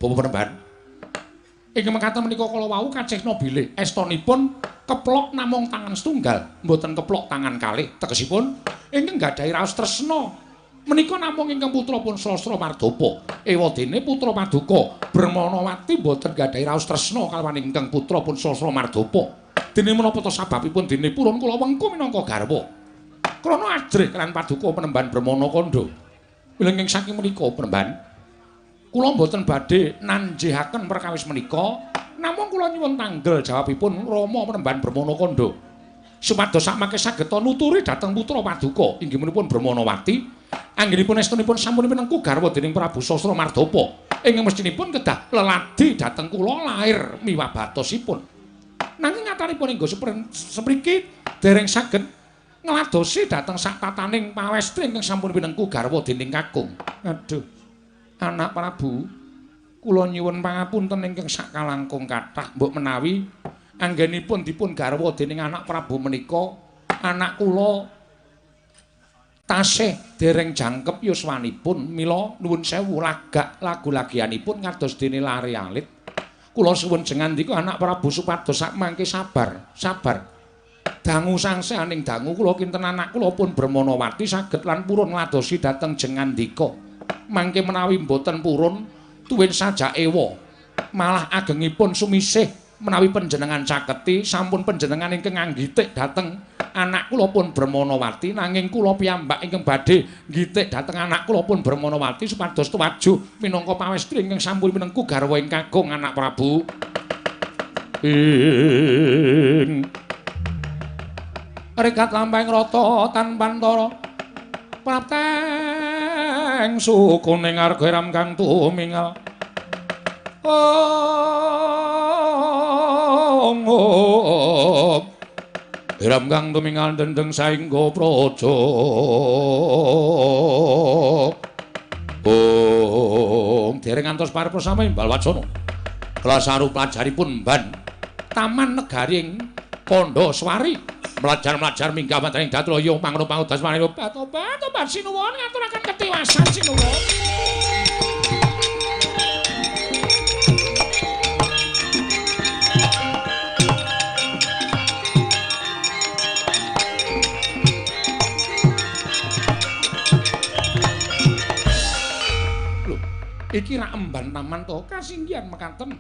Bapak Penemban. Ing mekaten menika kala wau kacihna bilih estonipun keplok namung tangan setunggal, mboten keplok tangan kalih. Tegesipun ingkang gadhahi raos tresna menika namung ingkang putra pun Sasra Mardapa. Ewadene putra paduka Brahmanawati mboten gadhahi raos tresna kalawan ingkang putra pun Sasra Mardapa. Dene menapa ta sababipun dene purun kula wengku minangka garwa. Krana ajrih kaliyan paduka Penemban Brahmana kandha. Wilujeng saking menika Penemban, kula mboten badhe nanjihaken perkawis menika, namung kula nyuwun tanggel jawabipun Rama Penemban Brahmana kandha. Supados sakmangke saged nuturi dhateng putra paduka inggih menipun Brahmanawati, anggenipun estunipun sampun pinengku garwa dening Prabu Sasra Mardapa. Ingkang mestinipun kedah leladi dhateng kula lair miwah batosipun. Nanging nyatanipun inggo semriki dereng saged ngladosi dhateng sak tataning pawestri ingkang sampun pinengku garwa dening kakung. Aduh. Anak Prabu, kula nyuwun pangapunten ingkang sakalangkung kathah mbok menawi anggenipun dipun garwa dening anak Prabu menika anak kula tasih dereng jangkep yuswanipun, mila nuwun sewu lagak lagu-lagianipun kados dene lare alit. Kula suwun jengandika anak Prabu supados sakmangke sabar, sabar. Dangu sangsehaning dangu kula kinten anak kula pun Brahmanawati saged lan purun ngladosi dhateng jengandika. Mangke menawi mboten purun tuwin sajak ewa malah agengipun sumisih menawi panjenengan caketi sampun panjenengan ingkang nganggitik dhateng anak kula pun Brahmanawati, nanging kula piyambak ingkang badhe nggitik dhateng anak kula pun Brahmanawati supados tuwajuh minangka pawestri ingkang sampun pinengku garwa ing kakung anak Prabu. Ing rekat lampahing rata tanpantara prapteng sukuning arga ram kang tumingal. Ong ram kang tumingal dendeng saengga praja. Ong dereng ngantos paripurna imbal wacana. Kelasaru pelajaripun ban taman negari ing Kandhaswari. Melajar-melajar minggah wonten ing Datlaya mangrung pangudas maring obat-obat sinuwun ngaturaken ketiwasan sinuwun. Iki rak emban taman to, kasinggihan mekaten.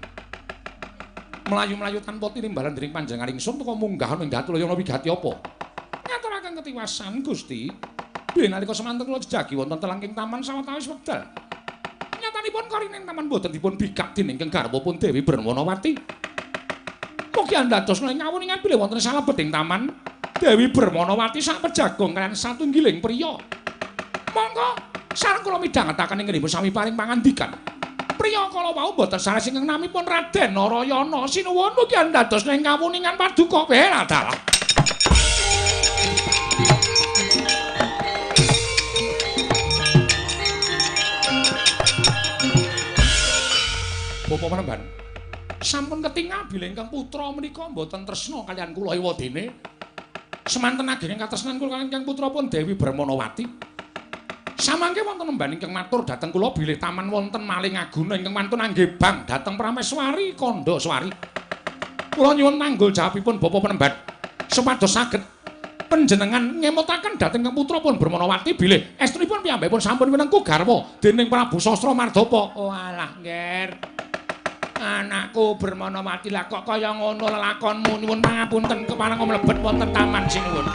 Mlayu-mlayu tanpa tinimbalan dening panjenengan ingsun teka munggah ana ing Datulayana wigati apa? Ngaturaken ketiwasan Gusti. Bilih nalika semanten kula jejagi wonten telengking taman sawetawis wekdal. Nyatanipun korining taman boten dipun bikak dening ingkang garwa pun Dewi Brahmanawati. Mugi andados ing ngawuningan bilih wonten salebeting taman Dewi Brahmanawati sak pejagong kaliyan satunggiling priya. Monggo sareng kula midhangetaken ing ngrima sami paring pangandikan. Priya kala wau mboten sanes ingkang namipun Raden Narayana. Sinuwun mugi andados ing kawuningan paduka. Dalah. Bapak Panembahan, sampun ketingal bilih ingkang putra menika mboten tresna kaliyan kula ewadene. Semanten ageng katresnan kula kaliyan ingkang putra pun Dewi Brahmanawati. Samangke wonten nemban ingkang matur dhateng kula bilih taman wonten maling aguna ingkang wantun anggebang dhateng Prameswari Kandhaswari. Kula nyuwun tanggul jawabipun Bapak Panembahan supados saged panjenengan ngemutaken dhateng ingkang putra pun Brahmanawati bilih estunipun piyambakipun sampun winengku garwa dening Prabu Sastra Mardapa. Oh alah, Ngger. Anakku Brahmanawati lah kok kaya ngono lelakonmu. Nyuwun pangapunten kepareng mlebet wonten taman sinuwun.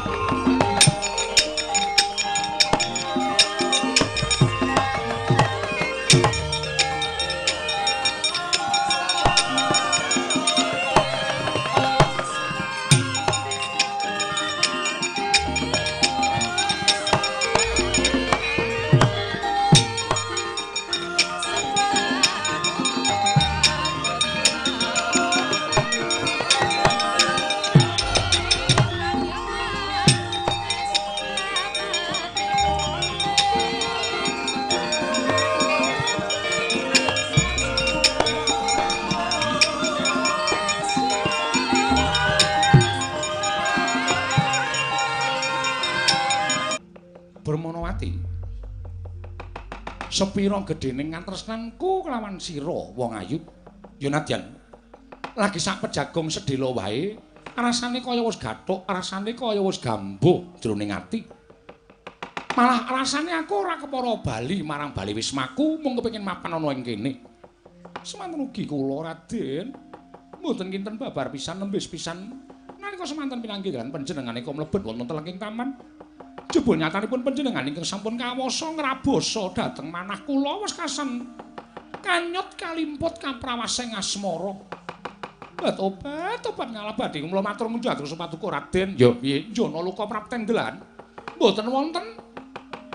Sepira gedhening katresnanku kelawan sira wong ayu ya nadyan lagi sak pejagong sedhela wae rasane kaya wis gathuk, rasane kaya wis gambuh jroning ati. Malah rasane aku ora kepara bali marang bali wismaku mung kepengin mapan ana ing kene. Semanten ugi kula Raden mboten kinten babar pisan nembis pisan nalika semanten pinanggih lan panjenengane mlebet wonten telengking taman. Jebul nyatanipun panjenengan ingkang sampun kawasa ngrabasa dhateng manah kula wis kasen kanyut kalimput kaprawasing asmara. Obat-obat ngalah badhe kula matur munjuk atur paduka Raden. Ya piye njana luka prapten delan. Mboten wonten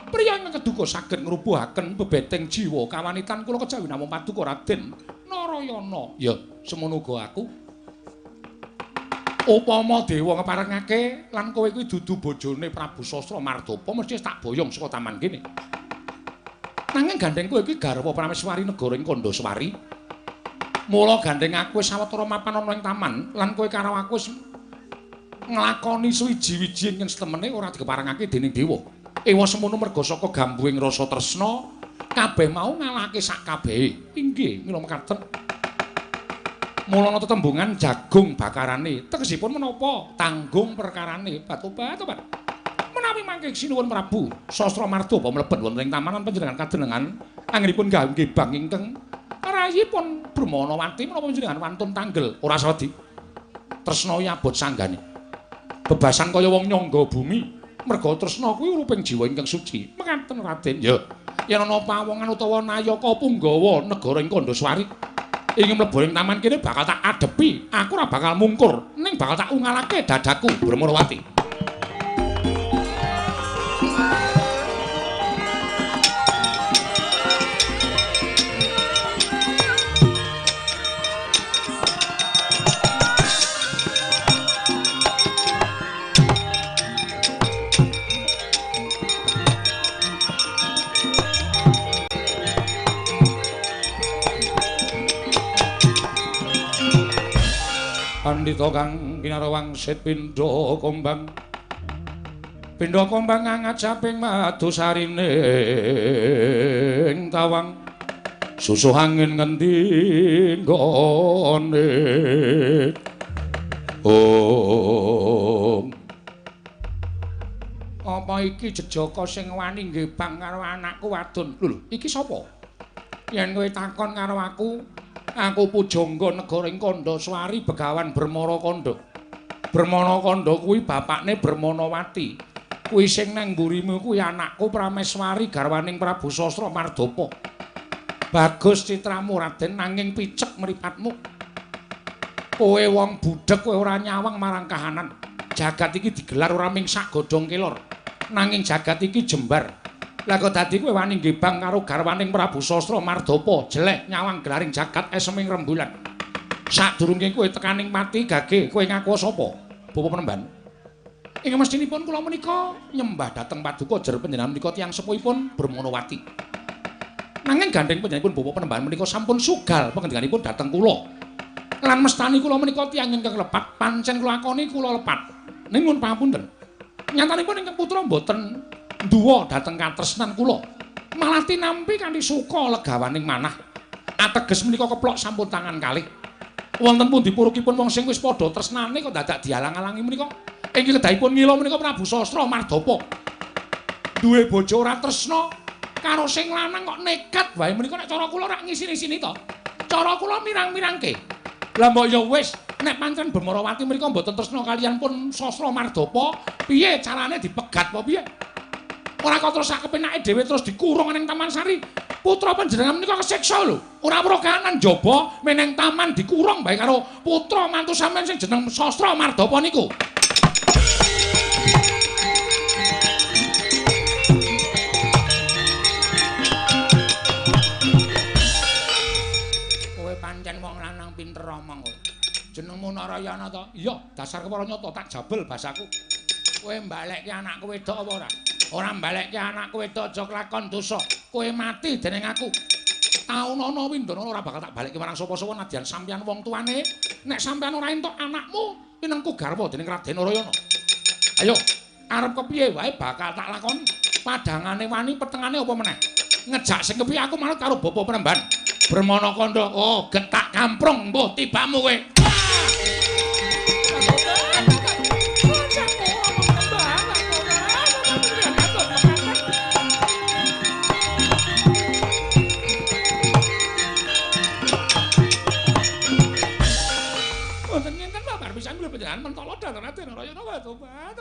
priya ingkang keduga saged ngrubuhaken bebeteng jiwa kawanitan kula kejawi namung paduka Raden Narayana. Ya semono uga aku. Upama dewa ngeparengake lan kowe kuwi dudu bojone Prabu Sastra Mardapa mesti tak boyong saka taman kene. Nanging gandeng kowe kuwi garwa Prameswari negara ing Kandhaswari. Mula gandeng aku wis sawetara mapan ana ing taman lan kowe karo aku wis nglakoni suwiji-wiji ingkang setemene ora dikeparengake dening dewa. Ewa semono merga saka gambuhing rasa tresna kabeh mau ngalahake sak kabehe. Inggih, mila mekaten. Mulana tetembungan jagung bakarane, tegesipun menapa? Tanggung perkarane. Batobat-tobat. Menawi mangke sinuwun Prabu Sastra Mardapa mlebet wonten ing tamanan panjenengan kadenengan anggenipun gangge bang ingkang rayipun Brahmanawati menapa panjenengan wantun tanggel ora sawedi. Tresna abot sanggane. Bebasan kaya wong nyangga bumi. Merga tresna kuwi ruping jiwa ingkang suci. Mekaten Raden. Ya, yen ana pawongan utawa nayaka punggawa negara ing Kandhaswari ingin mlebu ing taman kene bakal tak adepi. Aku ora bakal mungkur, ning bakal tak ungalake dadaku Brahmanawati. Pandhita kang kinara wangsit pindha kombang. Pindha kombang ngajaping madu sarine tawang. Susuh angin ngendi nggone. Om. Apa iki jejaka sing wani ngebang karo anakku wadon? Lho, iki sapa? Yen kowe takon karo aku, aku pujangga negara ing Kandhaswari Begawan Bermara Kandha. Bermana Kandha kuwi bapakne Bermanawati. Kuwi sing nang mburimu kuwi anakku Prameswari garwaning Prabu Sastra Mardapa. Bagus citramu Raden nanging picek mripatmu. Kowe wong budheg kowe ora nyawang marang kahanan. Jagat iki digelar ora ming sak godhong kelor. Nanging jagat iki jembar. Lah kok dadi kowe wani nggibang karo garwaning Prabu Sastra Mardapa, jelek nyawang gelaring jagat eseming rembulan. Sadurunge kowe tekaning pati gage, kowe ngaku sapa? Bapak Penemban. Ing mestinipun kula menika nyembah dhateng paduka jer panjenengan menika tiyang sepuhipun Bermanawati. Nanging gandheng panjenenganipun Bapak Penemban menika sampun sugal pangendikaipun dhateng kula. Lan mestani kula menika tiyang ingkang lepat, pancen kula akoni kula lepat. Ning nyuwun pangapunten. Nyatanipun ingkang putra mboten nduwa dhateng katresnan kula. Malah tinampi kanthi suka legawaning manah. Ateges menika keplok sampun tangan kalih. Wonten pundi purukipun wong sing wis padha tresnane kok dadak dialang-alangi menika. Ing kedahipun ngila menika Prabu Sastra Mardapa. Duwe bojo ora tresna karo sing lanang kok nekat wae menika nek cara kula rak ngisini-sini to. Cara kula mirang-mirangke. Lah mbok ya wis nek pancen Bermanawati menika mboten tresna kaliyan pun Sastra Mardapa, piye carane dipegat apa piye? Ora kok terus sak kepenake dhewe terus dikurung ning Taman Sari. Putra panjenengan menika kesiksa lho. Ora weruh kahanan njaba meneng taman dikurung bae karo putra mantu sampean sing jeneng Sastra Mardapa niku. Kowe pancen wong lanang pinter omong kowe. Jenengmu Narayana to? Iya, dasar kepara nyata tak jabel basaku. Kowe mbalekke anakku wedok apa ora? Ora mbalekke anakku wedok aja kelakon dosa. Kowe mati dening aku. Taunana Windana ora bakal tak balekke marang sapa-sapa nadyan sampeyan wong tuane. Nek sampeyan ora entuk anakmu pinengku garwa dening Raden Narayana. Ayo, arep kepiye wae bakal tak lakoni. Padangane wani, petengane apa meneh? Ngejak sing kepiye aku manut karo Bapak Penemban. Bermana Kandha, oh getak kamprung mbuh tibamu kowe. Mentala dhateng Raden Narayana tobat.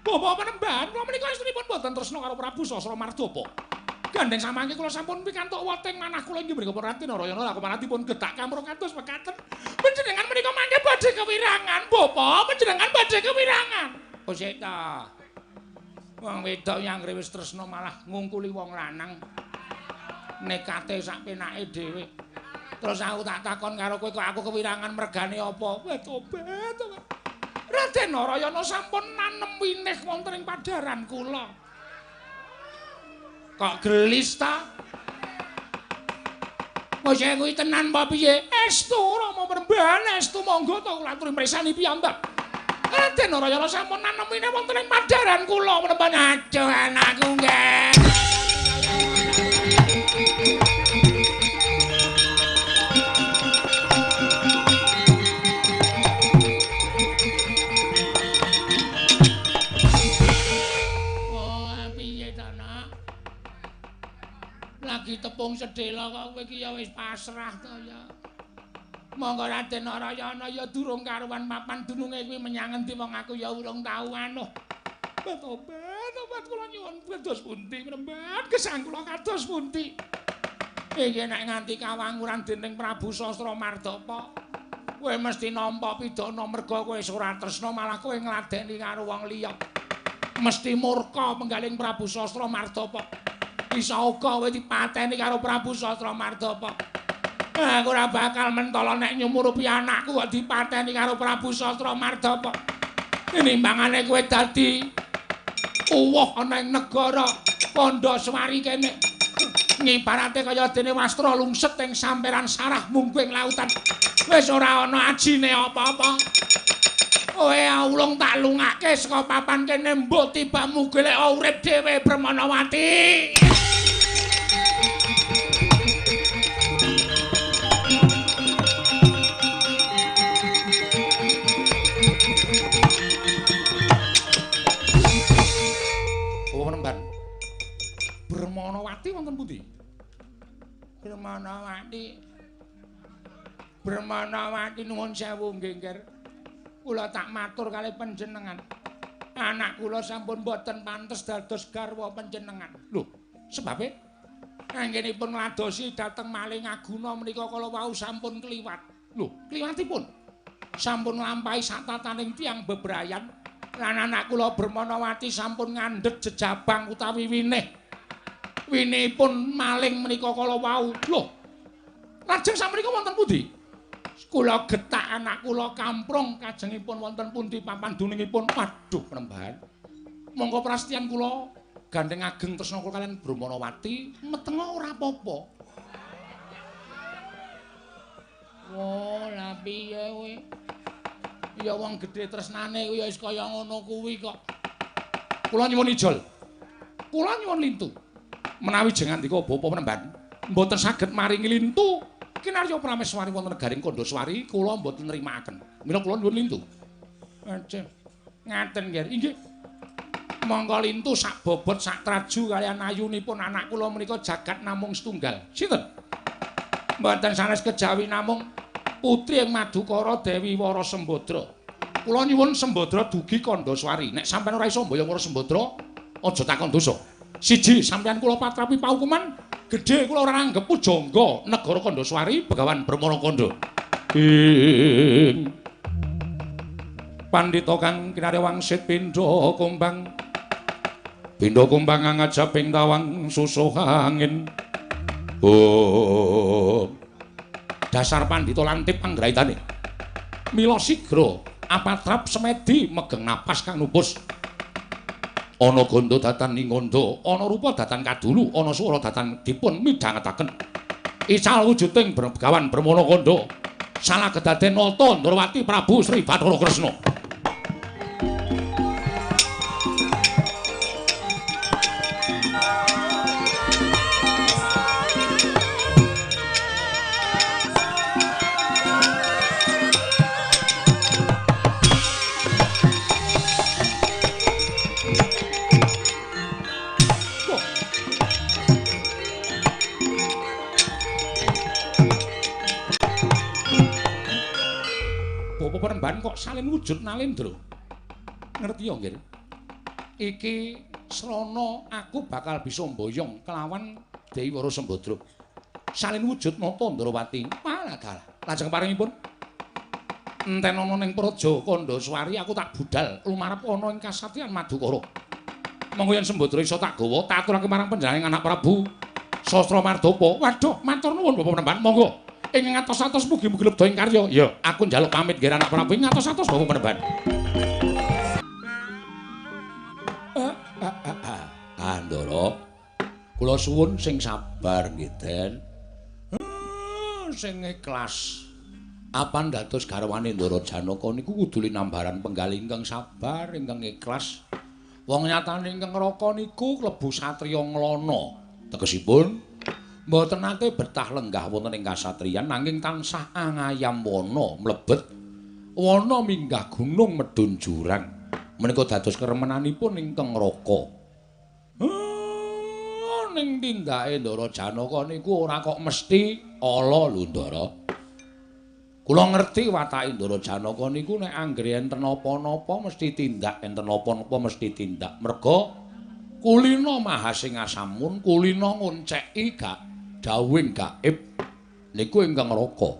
Bapak Penemban, kula menika estrinipun boten tresna karo Prabu Sastra Mardapa. Gandeng samangke kula sampun pikantuk weting manah kula inggih mriku Raden Narayana lha kumanatipun getak kamrung kados mekaten. Panjenengan menika mangke badhe kewirangan, Bapak, panjenengan badhe kewirangan. Oh sik ta. Wong wedok yang wis tresna malah ngungkuli wong lanang. Nekate sak penake dhewe. Terus aku tak takon karo kowe kok aku kewirangan mergane apa? Wah tobat. Raden Narayana sampun nanem winih wonten ing padaran kula. Kok gelis ta? Wis kuwi tenan apa piye? Estu Rama Penemban, estu monggo to kula aturi mresani piyambak. Raden Narayana sampun nanem winih wonten ing padaran kula Penemban. Aduh anakku nggih. Lagi tepung sedhela kok kowe iki ya wis pasrah to ya. Monggo Raden Narayana ya durung karuan papan dununge kuwi menyang endi wong aku ya urung tau anuh. Tobat, tobat kula nyuwun kados pundi Penemban, gesang kula kados pundi. Iki nek nganti kawanguran dening Prabu Sastra Mardapa, kowe mesti nampa pidana merga kowe wis ora tresna malah kowe ngladeni karo wong liya. Mesti murka penggaling Prabu Sastra Mardapa. Bisa uga kowe dipateni karo Prabu Sastra Mardapa. Aku ora bakal mentala nek nyumurupi anakku kok dipateni karo Prabu Sastra Mardapa. Tinimbangane kowe dadi uwuh ana ing negara Kandhaswari kene. Ngibarate kaya dene wastra lungset ing samperan sarah mungguing lautan. Wis ora ana ajine apa-apa. Kowe aulung tak lungake saka papan kene mbok tibamu golek urip dhewe Bermanawati. Oh, Penemban. Bermanawati wonten pundi? Brahmanawati. Brahmanawati nuwun sewu nggih, Nger. Kula tak matur kalih panjenengan. Anak kula sampun boten pantes dados garwa panjenengan. Lho, sebabe anggenipun ngladosi dhateng Maling Aguna menika kala wau sampun kliwat. Lho, kliwatipun sampun nglampahi satataning tiyang bebrayan lan anak kula Brahmanawati sampun ngandhet jejabang utawi winih. Winihipun maling menika kala wau. Lho, lajeng sakmenika wonten pundi? Kula getak anak kula kamprung kajengipun wonten pundi papan dunungipun. Waduh, penembahan. Monggo prasetyan kula gandeng ageng tresna kula kaliyan Brahmanawati metenga ora apa-apa. Wah, lha piye kowe? Ya wong gedhe tresnane kuwi ya wis kaya ngono kuwi kok. Kula nyuwun ijol. Kula nyuwun lintu. Menawi jeng ngandika bapa penemban mboten saged maringi lintu kinarya prameswari wonten negaring Kandhaswari kula mboten nrimakaken. Mila kula nyuwun lintu. Aja. Ngaten nggih. Inggih. Monggo lintu sak bobot sak traju kaliyan ayunipun anak kula menika jagat namung setunggal. Sinten? Mboten sanes kejawi namung putri ing Madukara Dewi Wara Sembadra. Kula nyuwun Sembadra dugi Kandhaswari. Nek sampeyan ora iso mboyong Wara Sembadra, aja takon dosa. Siji, sampeyan kula patrapi paukuman gedhe kula ora anggep pujangga negara Kandhaswari Begawan Brahmana Kandha. Ing pandhita kang kinarya wangsit pindha kumbang. Pindha kumbang ngajaping tawang susuh angin. Oh. Dasar pandhita lantip panggraitane. Mila sigra apatrap semedi megeng napas kang nupus. Ana gandha datan ing ngandha, ana rupa datan kadulu, ana swara datan dipun midhangetaken. Ical wujuding Begawan Brahmana Kandha. Salah kedaden nata Ndrawati Prabu Sri Bathara Kresna. Penemban kok salin wujud Nalendra. Ngerti ya, nggih? Iki srana aku bakal bisa mboyong kelawan Dewi Wara Sembadra. Salin wujud nata Ndrawati. Malah dalah. Lajeng paringipun enten ana ning Praja Kandhaswari aku tak budal lumarep ana ing kasatriyan Madukara. Monggo yen Sembadra iso tak gawa tak aturake marang panjenengan anak Prabu Sastra Mardapa. Waduh, matur nuwun Bapak Penemban. Monggo. Ing ngatos-atos mugi-mugi lebda ing karya. Ya, aku njaluk pamit nggih anak Prabu ing ngatos-atos Bapak Penemban. Andara, kula suwun sing sabar nggih, Den. Sing ikhlas. Apan dados garwane Ndara Janaka niku kudu linambaran penggalih ingkang sabar, ingkang ikhlas. Wong nyatane ingkang neraka niku klebu satriya nglana. Tegesipun mboten nate betah lenggah wonten ing kasatriyan nanging tansah angayam wana mlebet wana minggah gunung medhun jurang menika dados keremenanipun ingkang neraka. Ning tindake Ndara Janaka niku ora kok mesti ala lho Ndara. Kula ngerti watake Ndara Janaka niku nek anggere enten napa-napa mesti tindak, enten napa-napa mesti tindak. Merga kulina mahasingasamun, kulina ngonceki gak dawuhing gaib niku ingkang neraka.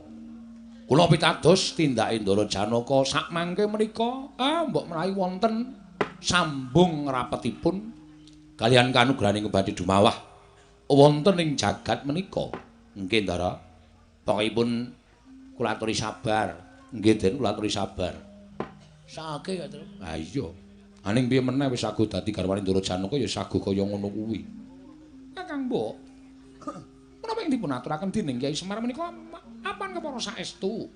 Kula pitados tindake Ndara Janaka sakmangke menika, mbok menawi wonten sambung rapetipun kaliyan kanugrahaning badhe dumawah wonten ing jagat menika. Nggih, Ndara. Pokokipun kula aturi sabar. Nggih, Den, kula aturi sabar. Sake ya, Tru. Ha iya. Aning piye meneh wis sago dadi garwane Ndara Janaka ya sago kaya ngono kuwi. Kakang Mbok. Menapa ing dipun aturaken dening Kyai Semar menika apan kepara saestu?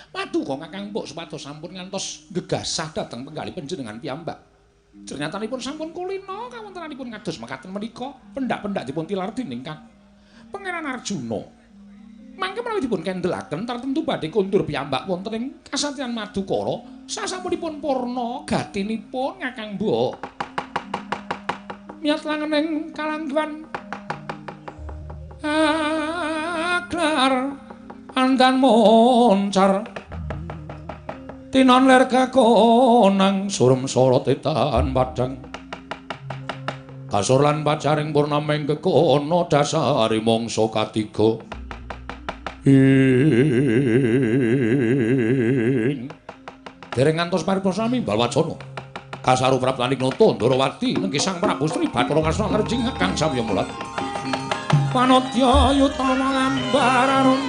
Paduka Kakang Mbok supados sampun ngantos gegasah dhateng penggalih panjenengan piyambak. Jernyatanipun sampun kulina kawontenanipun kados mekaten menika pendak-pendak dipun tilar dening Kang Pangeran Arjuna. Mangke menawi dipun kendelaken tartemtu badhe kondur piyambak wonten ing kasatriyan Madukara sasampunipun purna gatinipun Kakang Mbok. Miyat langening kalangguhan Aglar andan moncar tinon ler kakonang surem sorot etan padang kasur lan pacaring purnama ing kekono dasari mangsa katiga ing dereng ngantos paripurna mimbal wacana kasaru praptaning nata Ndarawati nenggih Sang Prabu Sri Bathara Kresna ngerjing kang samya mulat panodya yutama lambar arum.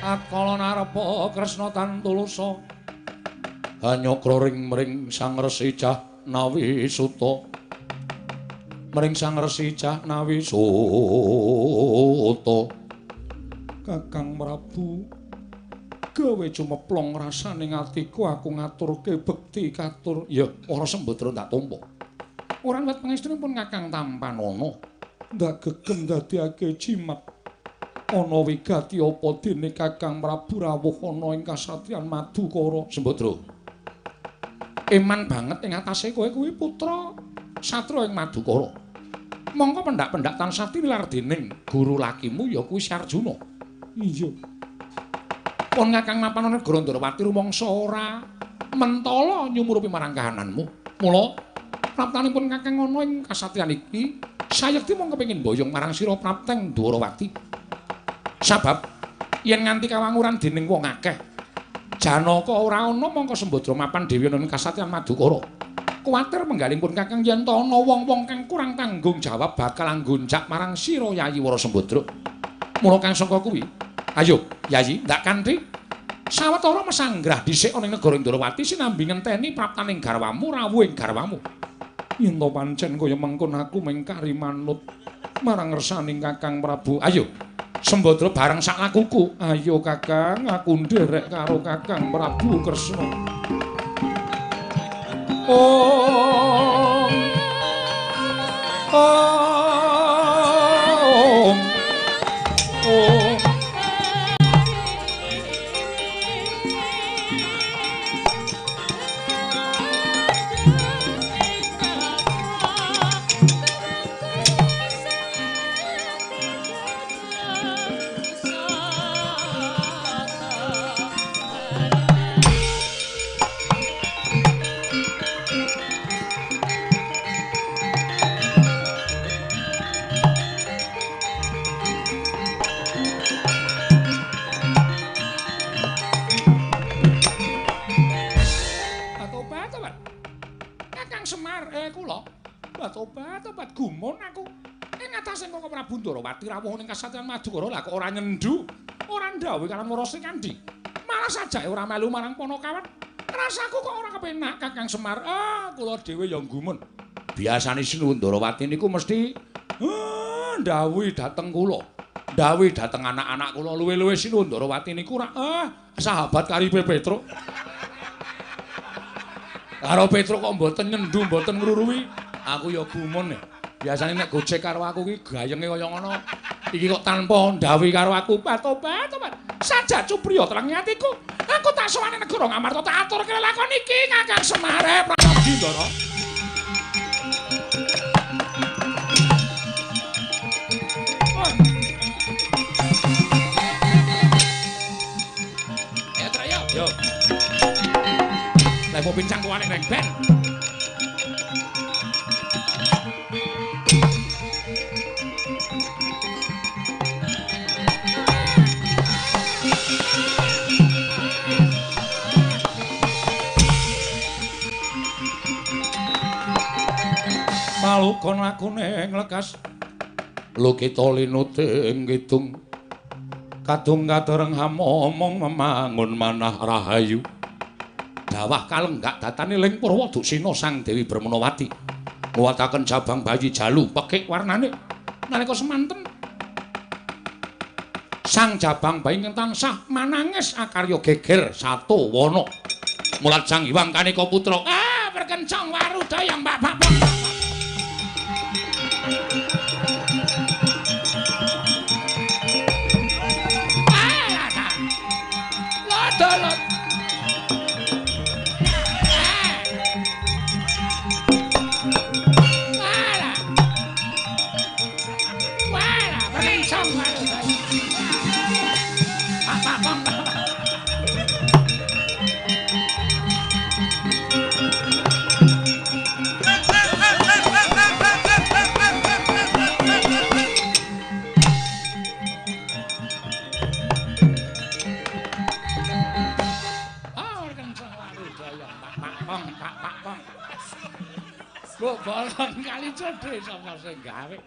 Akala narepa Kresna tan tulusa hanyokra ring mring Sang Resi Jahnawi Suta mring Sang Resi Jahnawi Suta. Kakang Prabu gawe cumeplong rasane atiku aku ngaturke bekti katur. Ya ora Sembadra ndak tampa ora liwat pangestunipun Kakang tampanana ndak gegem dadiake jimat. Ana wigati apa dene Kakang Prabu rawuh ana ing kasatriyan Madukara. Sembadra eman banget ing atase kowe kuwi putra satria ing Madukara. Mongko pendak-pendak tansah tinilar dening guru lakimu ya kuwi Si Arjuna. Iya. Pun Kakang mapan ana negara Ndrawati rumangsa ora mentala nyumurupi marang kahananmu. Mula praptanipun Kakang ana ing kasatriyan iki sayekti mung kepengin boyong marang sira prapteng Ndrawati. Sabab yen nganti kawanguran dening wong akeh Janaka ora ana mongko Sembadra mapan dhewe ana ing kasatriyan Madukara. Kuwatir menggalipun Kakang yen ta ana wong-wong kang kurang tanggung jawab bakal anggonjak marang sira Yayi Wara Sembadra. Mula kang saka kuwi, ayo Yayi ndak kanthi sawetara mesanggrah dhisik ana ing negara Ndrawati sinambi ngenteni praptaning garwamu rawuhing garwamu. Yen to pancen kaya mengkon aku mengkari manut marang ngersaning Kakang Prabu. Ayo Sembadra bareng sak lakuku. Ayo Kakang, aku nderek karo Kakang Prabu Kresna. Om. Om. Om. Tobat-tobat gumun aku. Ing atase Koko Prabu Ndrawati rawuh ning kasatriyan Madukara lah kok ora nyendu, ora ndhawuhi karo Wara Srikandhi. Malah sajake ora melu marang Panakawan. Rasaku kok ora kepenak Kakang Semar. Ah, kula dhewe ya gumun. Biasane Sinuwun Ndrawati niku mesti ndhawuhi dhateng kula. Ndhawuhi dhateng anak-anak kula. Luwe-luwe Sinuwun Ndrawati niku ora sahabat karipe Petruk. Karo Petruk kok mboten nyendu, mboten ngruruwi. Aku ya gumun. Biasane nek gojek karo aku ki gayenge kaya ngono. Iki kok tanpa ndhawuhi karo aku. Tobat, tobat. Sajak cupriya terang atiku. Aku tak sowane negara Ngamarta tak aturke lakon iki Kakang Semar Prayogi Ndara. Ayo Trayo, yo. Lah mau pincang kuwane neng ben. Palukon lakune nglekas lukita linuting kidung kadung kadereng hamomong memangun manah rahayu dawah kalenggak datane ling Purwa Duksina Sang Dewi Bermanawati nguwataken jabang bayi jalu pekik warnane nalika semanten sang jabang bayi ingkang tansah manangis akarya geger satu wana mulat Sang Hyang Kaneka Putra. Perkencong warudaya Mbak Pak. Lodolot. Walah. Walah, perkencong warudaya. Pak Pak. Mbok bolong kali cedhe sapa sing gawe.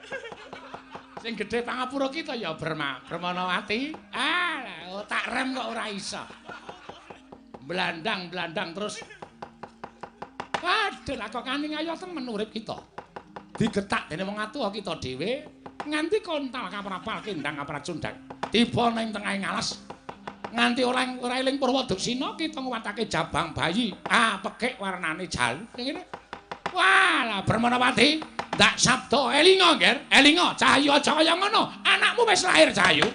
Sing gedhe pangapura kita ya Bermanawati. Ah, tak rem kok ora iso. Blandang-blandang terus. Waduh, lah kok kaning ayo temen urip kita. Digetak dene wong atuwa kita dhewe nganti kontal kaprapal kendang kapracundang. Tiba ning tengahing alas. Nganti ora eling Purwoduksina kita nguwatake jabang bayi. Ah, pekik warnane jalu. Ngene. Wah, Bermanawati, ndak sabda elinga, Nger. Elinga, Cahyu aja kaya ngono. Anakmu wis lahir, Cahyu.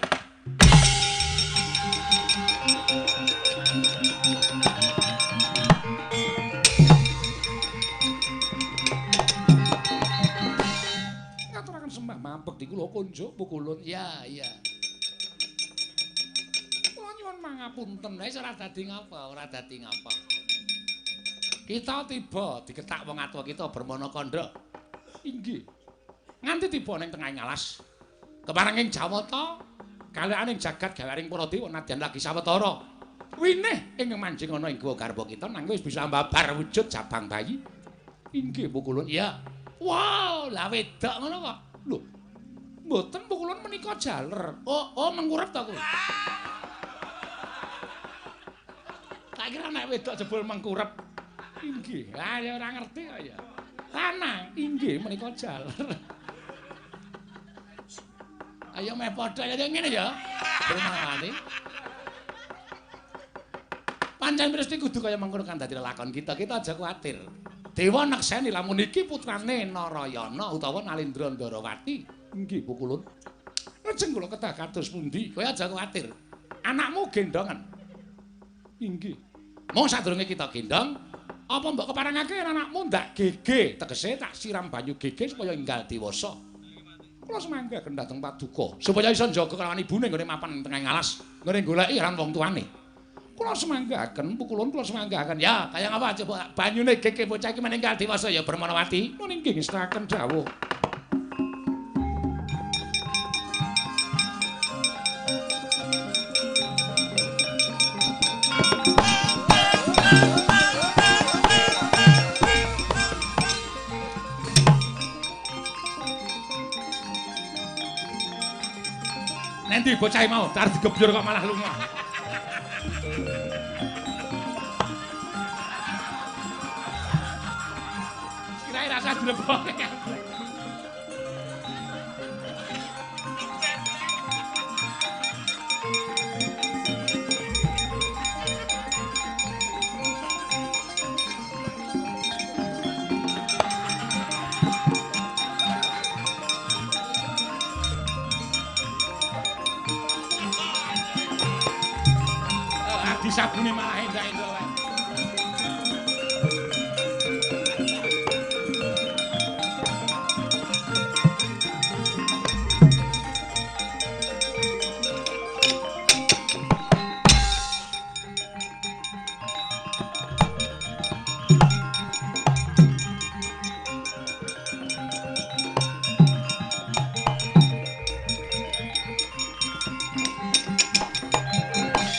Ngaturaken sembah mabekti kula kunjuk pukulun. Ya, iya. Kula nyuwun mangapunten, wis ora dadi ngapa, ora dadi ngapa. Kita tiba diketak wong atua kita Bermana kandha. Inggih. Nganti tiba ning tengahing alas. Keparenging Jawata kalihane jagat gawaring para dewa nadyan lagi sawetara. Winih ing manjing ana ing guwa garba kita nanging wis bisa mbabar wujud jabang bayi. Inggih pukulun. Iya. Wow, lah wedok ngono kok. Lho. Mboten pukulun menika jaler. Oh, oh mengkurep ta kuwi. Tak kira nek wedok jebul mengkurep. Inggih, ah ya ora ngerti kok ya. Lanang, inggih menika jaler. Ayo meh padha ya ngene ya. Bermanawati. Pancen mesti kudu kaya mengkono kan dadi lelakon kita. Kita aja kuwatir. Dewa nekseni lamun iki putrane Narayana utawa Nalindra Ndarawati. Inggih pukulun. Lajeng kula kedah kados pundi? Kowe aja kuwatir. Anakmu gendongan. Inggih. Mung sadurunge kita gendong, apa mbok keparengake anakmu ndak gege, tegese tak siram banyu gege supaya enggal dewasa. Kula semangga dhateng paduka supaya iso njaga kelawan ibune nggone mapan tengah alas, nggone goleki aran wong tuane. Kula semanggaken, pukulun kula semanggaken. Ya, kaya ngapa coba banyune gege bocah iki menenggal dewasa ya Bermanawati. Nun inggih ngestaken dawuh. Nanti bocah mau, tar digebyur kok malah lunga. Kirain rasa dilebokke. Sabune malah endak-endak wae.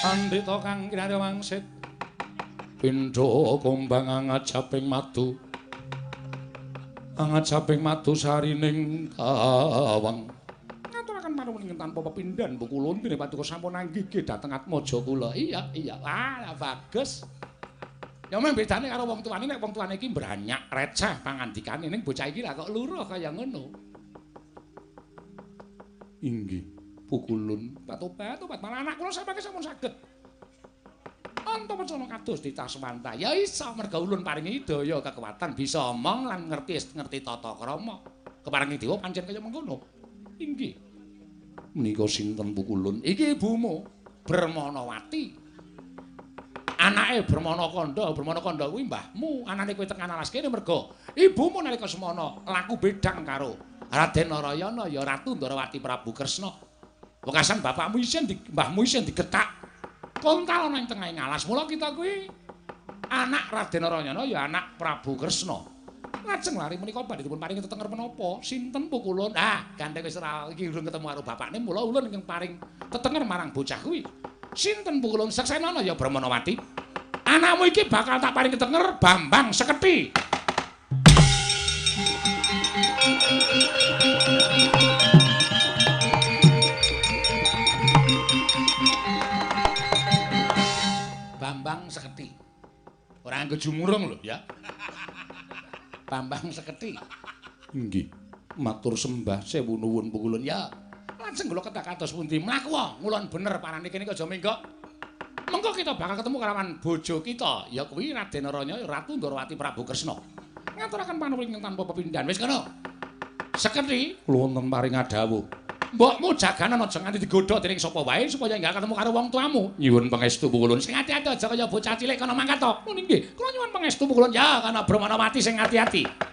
Pandhita kang kinarya wangsit pindha kumbang angajaping madu angajaping madu sarining tawang ngaturaken panuwun tanpa pepindhan pukulun dene paduka sampun anggih dhateng atmaja kula. Iya iya, ah bagus. Ya mung bedane karo wong tuane, nek wong tuane iki mbranyak receh pangandikane, ning bocah iki lah kok luruh kaya ngono. Inggih pukulun patobat tobat malah anak kula sampe sampun saged. Wonten to wacana kados ditaswanta? Ya iso merga ulun paringi daya kekuatan bisa omong lan ngerti tata krama. Keparingi dewa pancen kaya mengkono. Inggih. Menika sinten pukulun? Iki ibumu, Brahmanawati. Anake Brahmana Kandha, Brahmana Kandha kuwi mbahmu, anane kowe tekan alas kene merga ibumu nalika semana laku bedang karo Raden Narayana ya Ratu Ndarawati Prabu Kresna. Wekasan bapakmu isin mbahmu isin digetak kontal ana ing tengahing alas. Mula kita kuwi anak Raden Narayana ya anak Prabu Kresna. Lajeng lari menika badhe dipun paringi tetenger menapa? Sinten pukulun? Ah, gandeng wis ora iki urung ketemu karo bapakne, mula ulun ingkang paring tetenger marang bocah kuwi. Sinten pukulun? Seksenana ya Brahmanawati. Anakmu iki bakal tak paring tetenger Bambang Seketi. Bambang Seketi. Ora nganggo jumurung lho ya. Bambang Seketi. Inggih. Matur sembah sewu nuwun pukulun ya. Lajeng kula ketak kados pundi? Mlaku ngulon bener parane kene aja menggok. Mengko kita bakal ketemu kalawan bojo kita, ya kuwi Raden Narayana Ratu Ndarawati Prabu Kresna. Ngaturaken panuwun ingkang tanpa pepindhan. Wis kono. Seketi kula wonten paring dawuh. Mbokmu jaganan aja nganti digodha dening sapa wae supaya enggak ketemu karo wong tuamu. Nyuwun pangestu pukulun. Sing ati-ati aja kaya bocah cilik kono mangkat to. Mun inggih, kula nyuwun pangestu pukulun ya kana Brahmanawati sing ati-ati.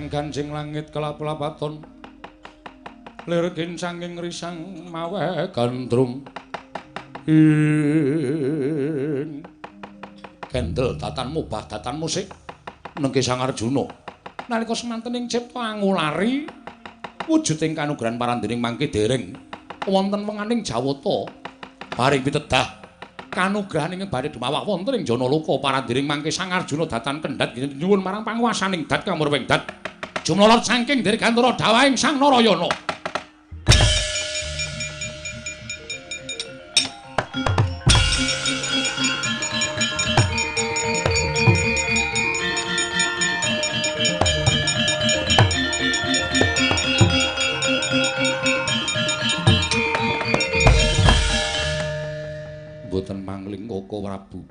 Ganjing langit kelap-lapaton lir kincanging risang mawe gandrung ing kendel datan mubah datan musik nengke Sang Arjuna nalika semanten ing cipta angulari wujuding kanugrahan parandening mangke dereng wonten wenganing Jawata paring pitedah kanugrahan ing badhe dumawak wonten ing Janaloka parandening mangke Sang Arjuna datan kendhat nyuwun marang panguwasaning dat kamurwing dat jumlolot saking Dirgantara dawahing Sang Narayana. Mboten mangling Koko Prabu.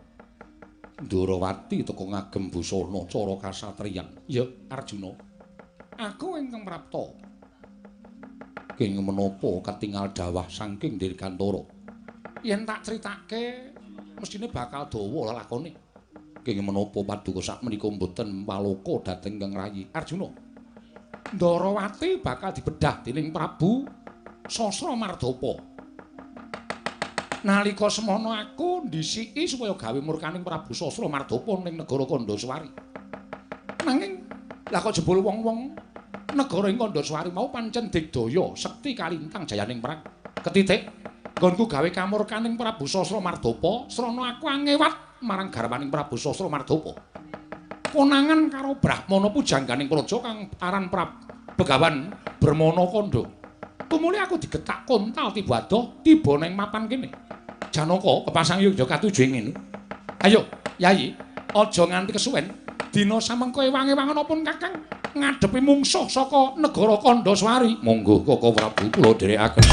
Ndarawati teka ngagem busana cara kasatriyan. Ya Arjuna. Aku ingkang prapta. Kenging menapa ketingal dawah saking Dirgantara? Yen tak critake mesthine bakal dawa lelakone. Kenging menapa paduka sakmenika mboten paloka dhateng Kang Rayi Arjuna? Ndarawati bakal dibedah dening Prabu Sasra Mardapa. Nalika semana aku ndhisiki supaya gawe murkaning Prabu Sasra Mardapa ning negara Kandhaswari. Nanging lah kok jebul wong-wong negara ing Kandhaswari mau pancen digdaya sekti kalintang jayaning perang. Ketitik nggonku gawe kamurkaning Prabu Sasra Mardapa, srana aku angewat marang garwaning Prabu Sasra Mardapa. Konangan karo Brahmana pujangganing praja kang aran Begawan Brahmana Kandha. Tumuli aku digetak kontal tiba adoh tiba ning mapan kene. Janaka kepasang yogya katuju ing ngene. Ayo, Yayi, aja nganti kesuwen. Dina samengko ewang-ewangan pun Kakang ngadepi mungsuh saka negara Kandhaswari. Monggo Koko Prabu kula dherekaken.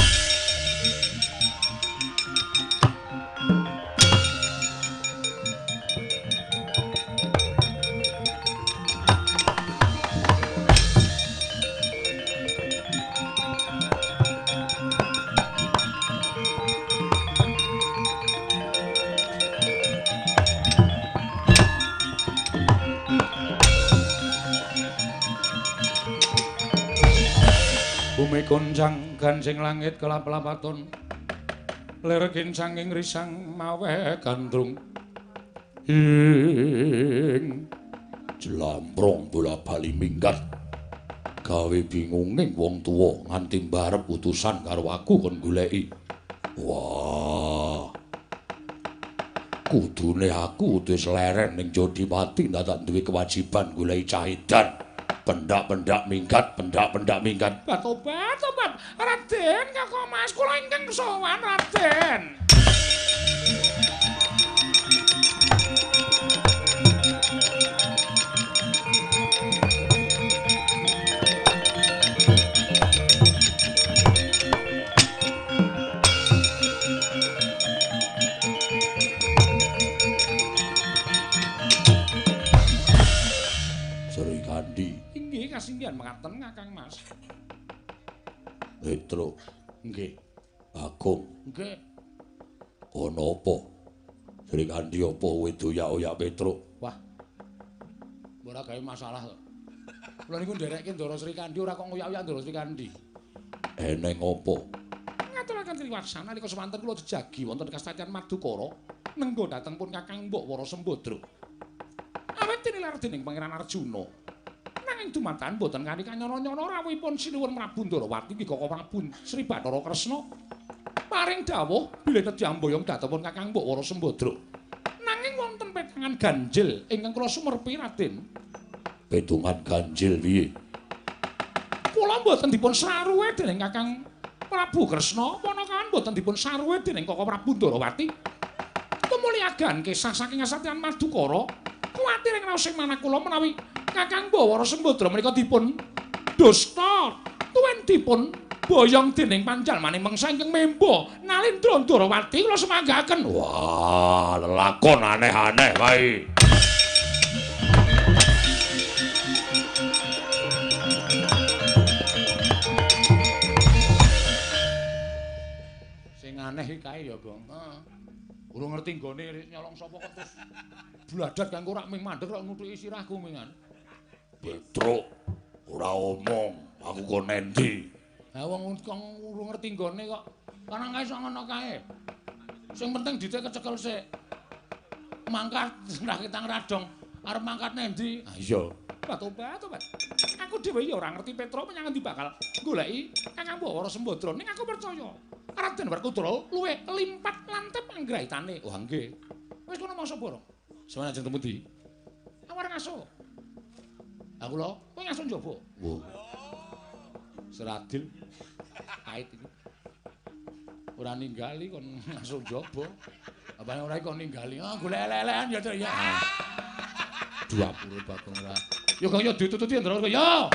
Bumi goncang gancing langit kelap-lapaton. Lir kincang ing risang maweh gandrung. Ing jlamprong bola-bali minggat. Gawe bingunging wong tuwa nganti mbarep utusan karo aku kon goleki. Wah. Kudune aku wis leren ning Jodipati ndak duwe kewajiban goleki cah edan. Pendak-pendak minggat, pendak-pendak minggat. Tobat, tobat. Raden, Kakang Mas, kula ingkang sowan, Raden. Srikandi. Inggih kasinggihan mekaten Kakang Mas. Petro. Nggih. Bagong. Nggih. Ana apa? Srikandi apa kowe doyak-oyak Petro? Wah. Ora gawe masalah to. Kula niku nderekke Ndara Srikandi ora kok ngoyak-oyak Ndara Srikandi. Eneng apa? Ngaturaken triwaksana nalika semanten kula jejagi wonten kastatyan Madukara nenggo dhateng pun Kakang Mbok Wara Sembadra. Awit tinilar dening Pangeran Arjuna. Nanging dumadakan boten kanthi kanyana-nyana rawuhipun Sinuwun Prabu Ndarawati nggih Kaka Prabu Sri Bathara Kresna paring dawuh bilih nedhi amboyong dhatengipun Kakang Mbok Wara Sembadra. Nanging wonten petangan ganjil ingkang kula sumerpi Raden. Petungan ganjil piye? Kula boten dipun saruwe dening Kakang Prabu Kresna, ponakan boten dipun saruwe dening Kaka Prabu Ndarawati. Tumuli agan kisah saking kasatyan Madukara, kuwatir ing raos sing manah kula menawi Kakang Bawara Sembadra menika dipun dusta tuwin dipun boyong dening panjalmaning mengsa ingkang memba Nalindra Ndarawati kula semanggaken. Wah, lelakon aneh-aneh wae. Sing aneh iki kae ya, Gong. Heeh. Urung ngerti nggone nyolong sapa kok terus bladat kanggo rak ming mandeg rak nuthuki sirahku mingan. Petruk ora omong, aku kok nendi. Ha wong kok urung ngerti nggone kok. Kanang kae sok ngono kae. Sing penting dite kecekel sik. Mangkat raketang radong arep mangkat nendi? Ha iya. Tobat, tobat. Aku dhewe ya ora ngerti Petruk menyang endi bakal goleki Kakang Bawara Sembadra ning aku percaya. Raden Werkudara luwih limpat lantip anggraitane. Wah nggih. Wis kono mangsa borong. Sampeyan ajeng temu ndi? Aku arep ngaso. Ha kula, kowe ngaso njaba. Wah. Seradil. Pait iki. Ora ninggali kon ngaso njaba. Apane ora kon ninggali. Ah golek elek-elekan ya, Cuk ya. Dua puluh Bagong ora. Yo Gong yo ditututi Ndara yo.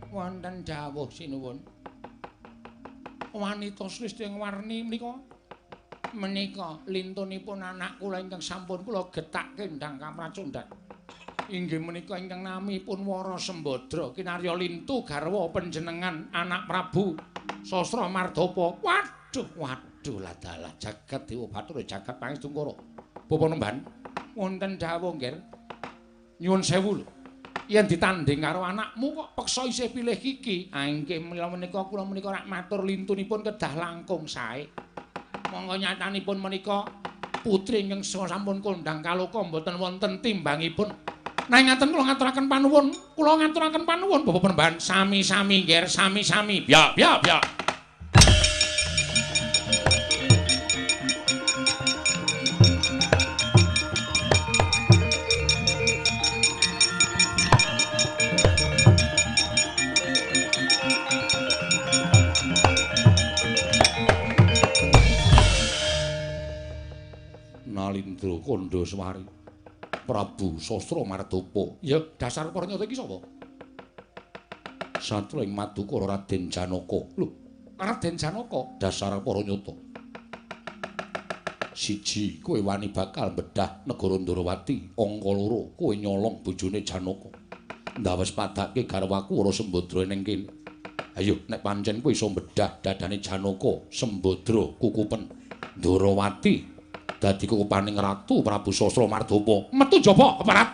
Wonten dawuh sinuwun. Wanita sristya warni menika menika lintunipun anak kula ingkang sampun kula getakke ndang kapracundhak. Inggih menika ingkang namipun Wara Sembadra kinarya lintu garwa panjenengan anak Prabu Sastra Mardapa. Waduh, waduh ladalah jagat Dewa Bathara jagat Pangestungkara. Bapak Nemban wonten dawuh nggih. Nyuwun sewu lho. Yen ditanding karo anakmu kok peksa isih pilih Kiki. Ah inggih menika kula menika rak matur lintunipun kedah langkung sae. Monggo nyatanipun menika putri ingkang sampun kondhang kaloka mboten wonten timbangipun. Nanging ngaten kula ngaturaken panuwun, kula ngaturaken panuwun Bapak Penemban sami-sami nggih, sami-sami. Ya, ya, ya. Kandhaswari. Prabu Sastra Mardapa. Ya, dasar para nyata iki sapa? Satra ing Madukara Raden Janaka. Lho, Raden Janaka dasar para nyata. Siji, kowe wani bakal bedah negara Ndrawati. Angka loro, kowe nyolong bojone Janaka. Ndawes padake garwaku ora Sembadra ning kene. Ayo, nek pancen kowe iso bedah dadane Janaka, Sembadra kukupen Ndrawati dadi kukupaning Ratu Prabu Sastra Mardapa. Metu jaba keparat.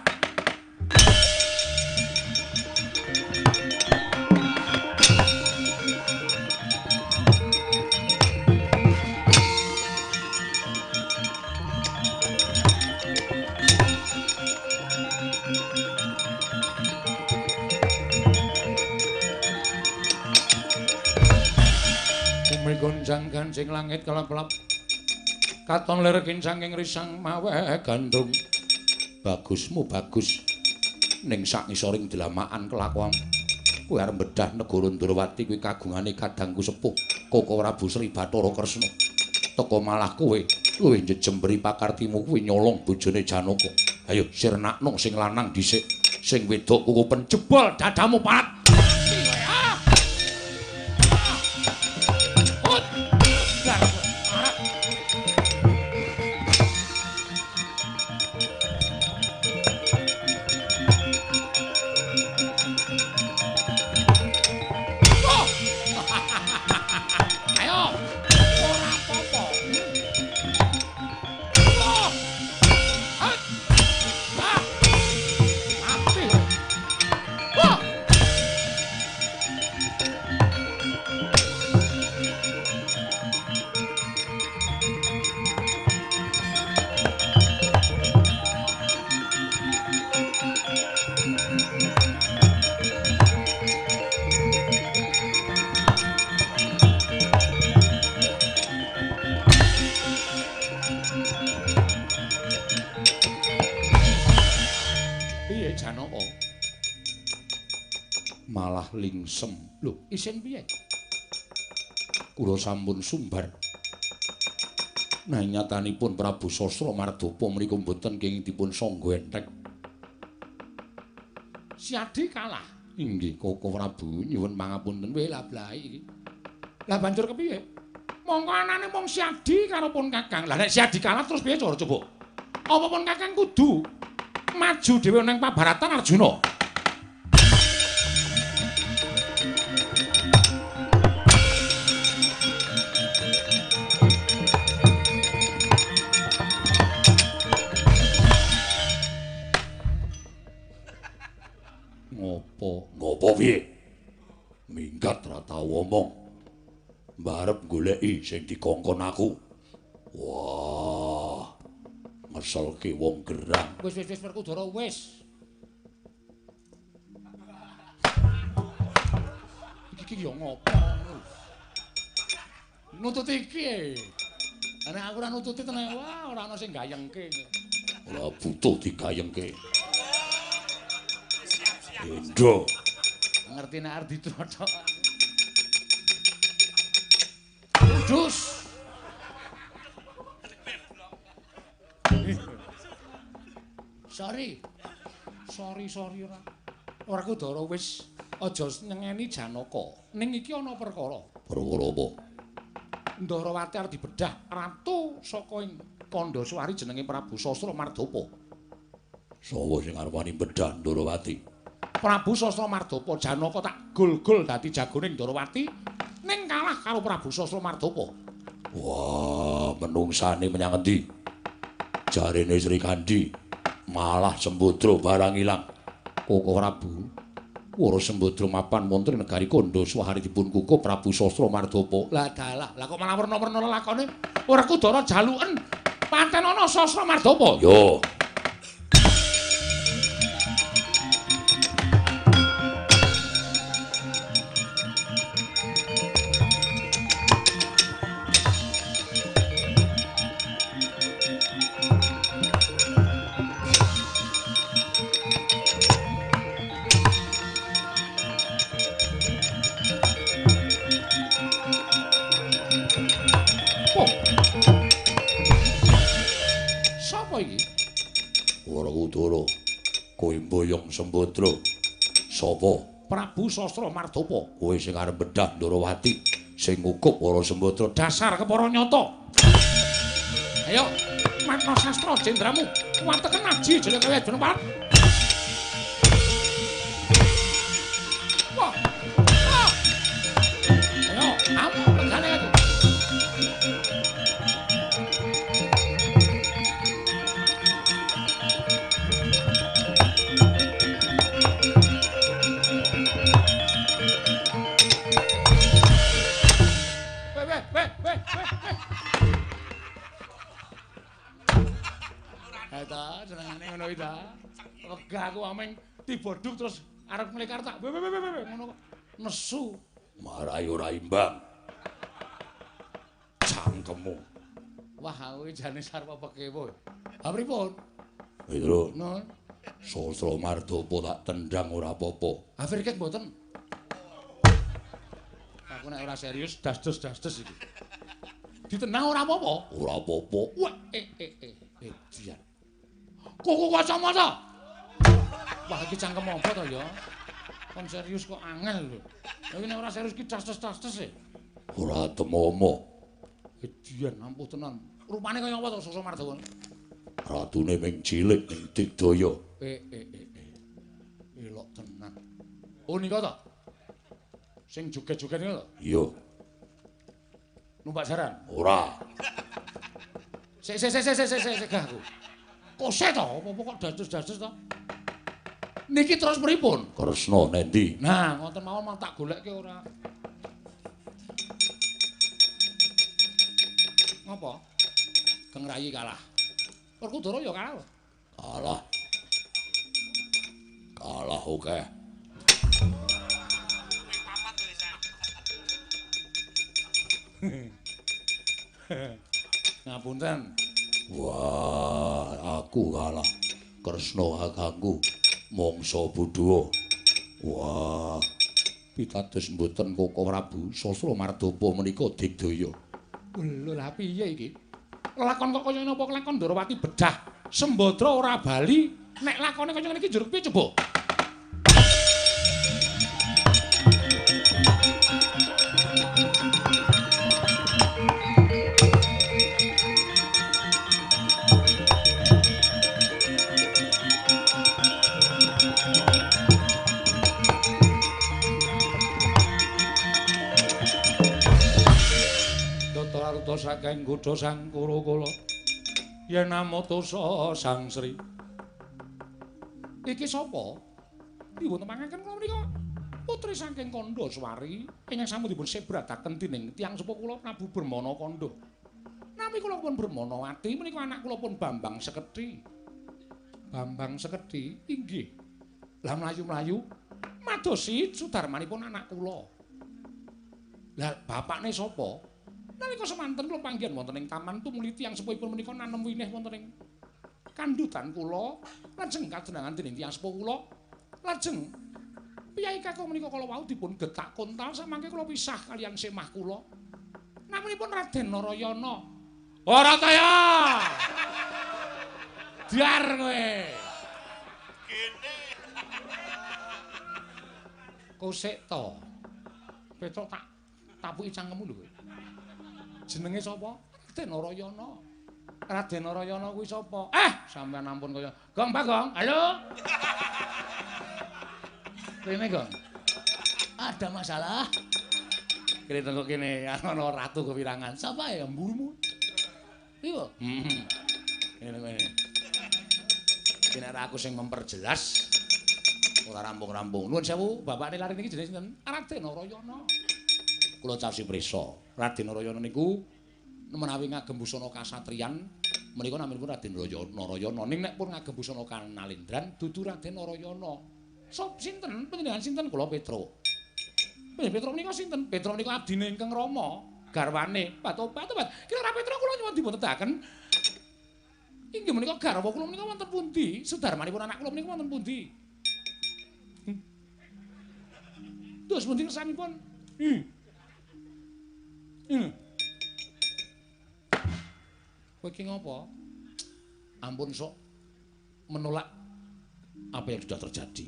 Gonjang ganjing langit kelap-kelap katon lir kincanging risang mawe gandrung. Bagusmu bagus ning sak ngisoring dlamakan kelakuan kowe arep bedah negara Ndrawati kuwi kagungane kadangku sepuh Koko Prabu Sri Bathara Kresna. Teka malah kowe luwih njejemberi pakartimu kuwi nyolong bojone Janaka. Ayo sirnakno sing lanang dhisik, sing wedok kukupen jebol dadamu parat. Malah lingsem. Lho, isin piye? Kula sampun sumbar. Nah, nyatanipun Prabu Sastra Mardapa menika mboten kenging dipun sangga enthek. Siadi kalah. Inggih, Koko Prabu, nyuwun pangapunten. Weh lablahi iki. Lah banjur kepiye? Mongko anane mung Siadi karo pun Kakang. Lah nek Siadi kalah terus piye cara coba? Apa pun Kakang kudu maju dhewe nang pabaratan Arjuna? Ngopo piye? Minggat ra tau omong. Mbarep goleki sing dikongkon aku. Wah. Ngeselke wong gerang. Wis wis wis Werkudara wis. Iki yo ngopo? Nututi iki. Nek aku ora nututi tenan, wah ora ana sing gayengke. Ora butuh digayengke. Endo. Ngerti nek arep ditothok. Kudus. Sorry. Sorry sorry ora. Werkudara wis aja nyengeni Janaka. Ning iki ana perkara. Perkara apa? Ndrawati arep dibedah ratu saka ing Kandhaswari jenenge Prabu Sastra Mardapa. Sapa sing arep wani bedah Ndrawati? Prabu Sastra Mardapa Janaka tak gol-gol dadi jagone Ndrawati ning kalah karo Prabu Sastra Mardapa. Wah, menungsane menyang endi? Jarene Sri Kandi malah Sembadra barang ilang. Koko Prabu, wara Sembadra mapan wonten negari Kandhaswari dipun kukup Prabu Sastra Mardapa. Lah dalah, lah kok malah werna-werna lelakone? Werkudara jaluken paten ana Sastra Mardapa. Yo. Sapa iki? Sembadra. Sapa? Prabu Sastra Mardapa. Kowe sing arep bedah Ndorowati, sing ngukup para Sembadra. Dasar kepara nyata. Ayo, makna sastra jendramu. Kuwateken aji jaya kaya jeneng. Wah. Wah. Ayo, amu regane aku. Ta senengane ngono iki ta. Wegah aku ameng dibodhuk terus arep mlekar tak ngono kok nesu. Marai ora imbang. Cangkemmu. Wah, aku jane sarwa pekewo. Ha pripun? Petro. Nun. Sastra Mardapa tak tendang ora apa-apa. Ha firket mboten. Aku nek ora serius dasdes-dasdes iki. Ditendang ora apa-apa. Ora apa-apa. Wah, Edian. Kuku kacamata. Wah, iki cangkem apa to ya? Kon serius kok angel lho. Lah iki nek ora serius ki das-das-das e. Ora temomo. Edian ampuh tenan. Rupane kaya apa to Sastra Mardapa? Ratune ming cilik ning digdaya. Elok tenan. Oh nika to? Sing joget-joget nika to? Iya. Numpak jaran? Ora. Sik sik sik sik sik gah aku. Kose to, apa-apa kok dados-dados to? Niki terus pripun? Kresna nendi? Nah, ngoten mawon mang tak golekke ora. Ngopo? Keng Rayi kalah. Werkudara ya kalah. Kalah. Kalah akeh. Ngapunten. Wah, aku kalah. Kresna kakangku mangsa bodho. Wah, pitados mboten Koko Prabu Sastra Mardapa menika digdaya. Lho, lha piye iki? Lakon kok kaya napa lakon Ndorowati bedah Sembadra ora bali, nek lakone kaya ngene iki njur piye coba? Saking godha sang Kurukula yen amutusa sang Sri. Iki sapa? Dipun tepangaken kula menika putri saking Kandhaswari ingkang sampun dipun sebrataken dening tiyang sepuh kula Prabu Brahmana Kandha. Nami kula pun Brahmanawati menika anak kula pun Bambang Sekedhi. Bambang Sekedhi inggih. Lah mlayu-mlayu madosi sudarmanipun anak kula. Lah bapakne sapa? Nalika semanten kula panggihan wonten ing taman tumuli tiyang sepuhipun menika nanem winih wonten ing kandhutan kula, lajeng kajenengan dening tiyang sepuh kula, lajeng piyai kakung menika kala wau dipun getak kontal samangke kula pisah kaliyan semah kula. Naminipun Raden Narayana. Ora ta ya. Diar kowe. Gene. Kosek to. Petruk tak tapuki cangkemmu lho kowe. Jenenge sapa? Raden Narayana. Raden Narayana kuwi sapa? Sampeyan ampun kaya Gong, Pak Gong. Halo. Rene, Gong. Ada masalah? Kene tengok kene ana ratu kewirangan. Sapa ya mburumu? Iya. Heeh. Kene kene. Kene aku sing memperjelas ora rampung-rampung. Nuwun sewu, bapakne lare niki jenenge sinten? Raden Narayana. Kula casi prisa. Raden Narayana niku menawi ngagem busana kasatriyan menika naminipun Raden Narayana. Ning nek pun ngagem busana kanalendran dudu Raden Narayana. Sop sinten? Panjenengan sinten? Kula Petro. Petro menika sinten? Petro menika abdine ingkang Rama, garwane. Obat-obat. Kira Petro kula nyuwun dipun tedaken. Inggih menika garwa kula menika wonten pundi? Sudarmanipun anak kula menika wonten pundi? Terus pundi kersanipun? Kowe iki ngopo? Ampun sok menolak Apa yang sudah terjadi?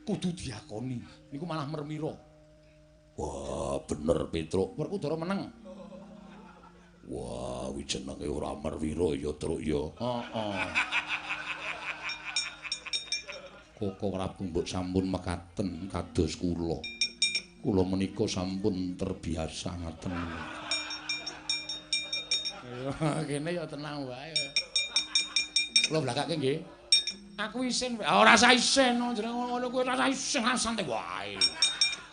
Kudu diakoni. Niku malah mermira. Wah, bener Petruk. Werkudara meneng. Wah, wi jenenge ora Merwira ya, Truk ya. Heeh. Koko Prabu mbok sampun mekaten kados kula. Kula menika sampun terbiasa ngaten. Kene ya tenang wae. Kula blakake nggih. Aku isin, ora usah isin, jenenge ngono kuwi ora usah isin, santai wae.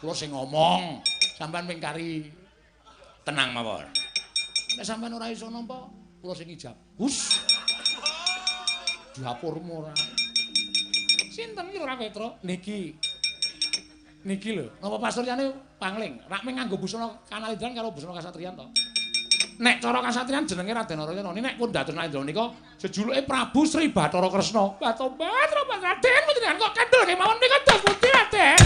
Kula sing ngomong, sampean ping kari tenang mawon. Nek sampean ora iso nampa, kula sing ijab. Hus. Dapurmu ora. Sinten iki ora Petruk? Niki. Niki lho, napa pasuryane pangling? Rak mung nganggo busana kanalindran karo busana kasatriyan to. Nek cara kasatriyan jenenge Raden Narayana. Nek pun dados Nalendra menika jejuluke Prabu Sri Bathara Kresna. Batobat Raden panjenengan kok kendel kemawon menika dos pundi Raden?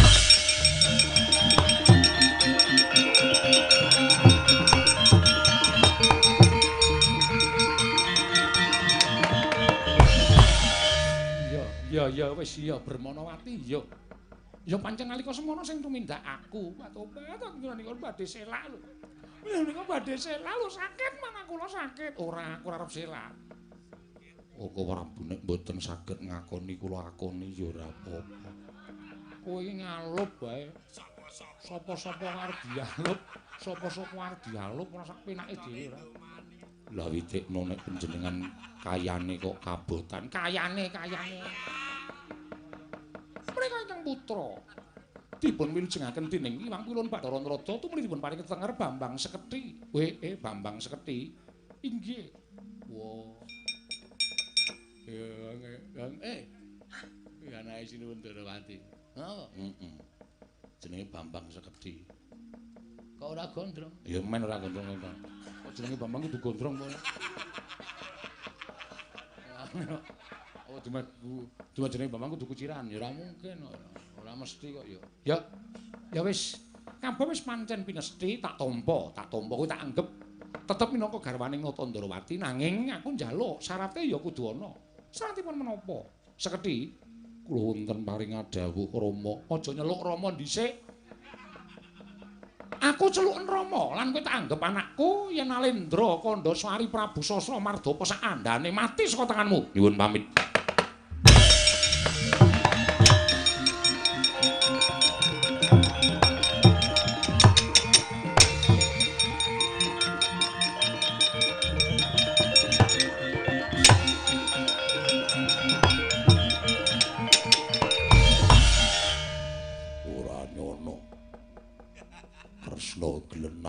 Ya ya wis ya Bermanawati ya. Ya pancen nalika semono sing tumindak aku. Batobat panjenengan badhe selak lho. Lha nika badhe selak lho sakit manah kula sakit. Ora aku ora arep selak. Koko Prabu nek mboten saged ngakoni kula akoni ya ora apa-apa. Kowe iki ngalup wae. Sapa-sapa arep dialup, sapa-sapa arep dialup ora sak penake dhewe ora. Lah witikno nek panjenengan kayane kok kabotan. Kayane kayane. Mereka ingkang putra dipun wilujengaken dening Iwang Pilun Bathara Narada tumuli dipun paringi tetenger Bambang Seketi. Bambang Seketi. Inggih. Wah. Ya anake Sinuwun Darawati. Heeh. Heeh. Jenenge Bambang Seketi. Kok ora gondrong? Ya men ora gondrong kok. Kok jenenge Bambang kudu gondrong apa? Oh, cuma jenenge Bambang kudu kuciran, ya ora mungkin ora. Ora mesti kok ya. Ya. Ya wis, kabeh wis pancen pinesti tak tampa kuwi tak anggep tetep minangka garwaning Nata Ndrawati nanging aku njaluk syarate ya kudu ana. Syaratipun menapa? Seketi kula wonten paring dawuh Rama. Aja nyeluk Rama dhisik. Aku celuken Rama lan kowe tak anggep anakku yen Nalendra Kandhasari Prabu Sasra Mardapa sak andane mati saka tanganmu. Nyuwun pamit.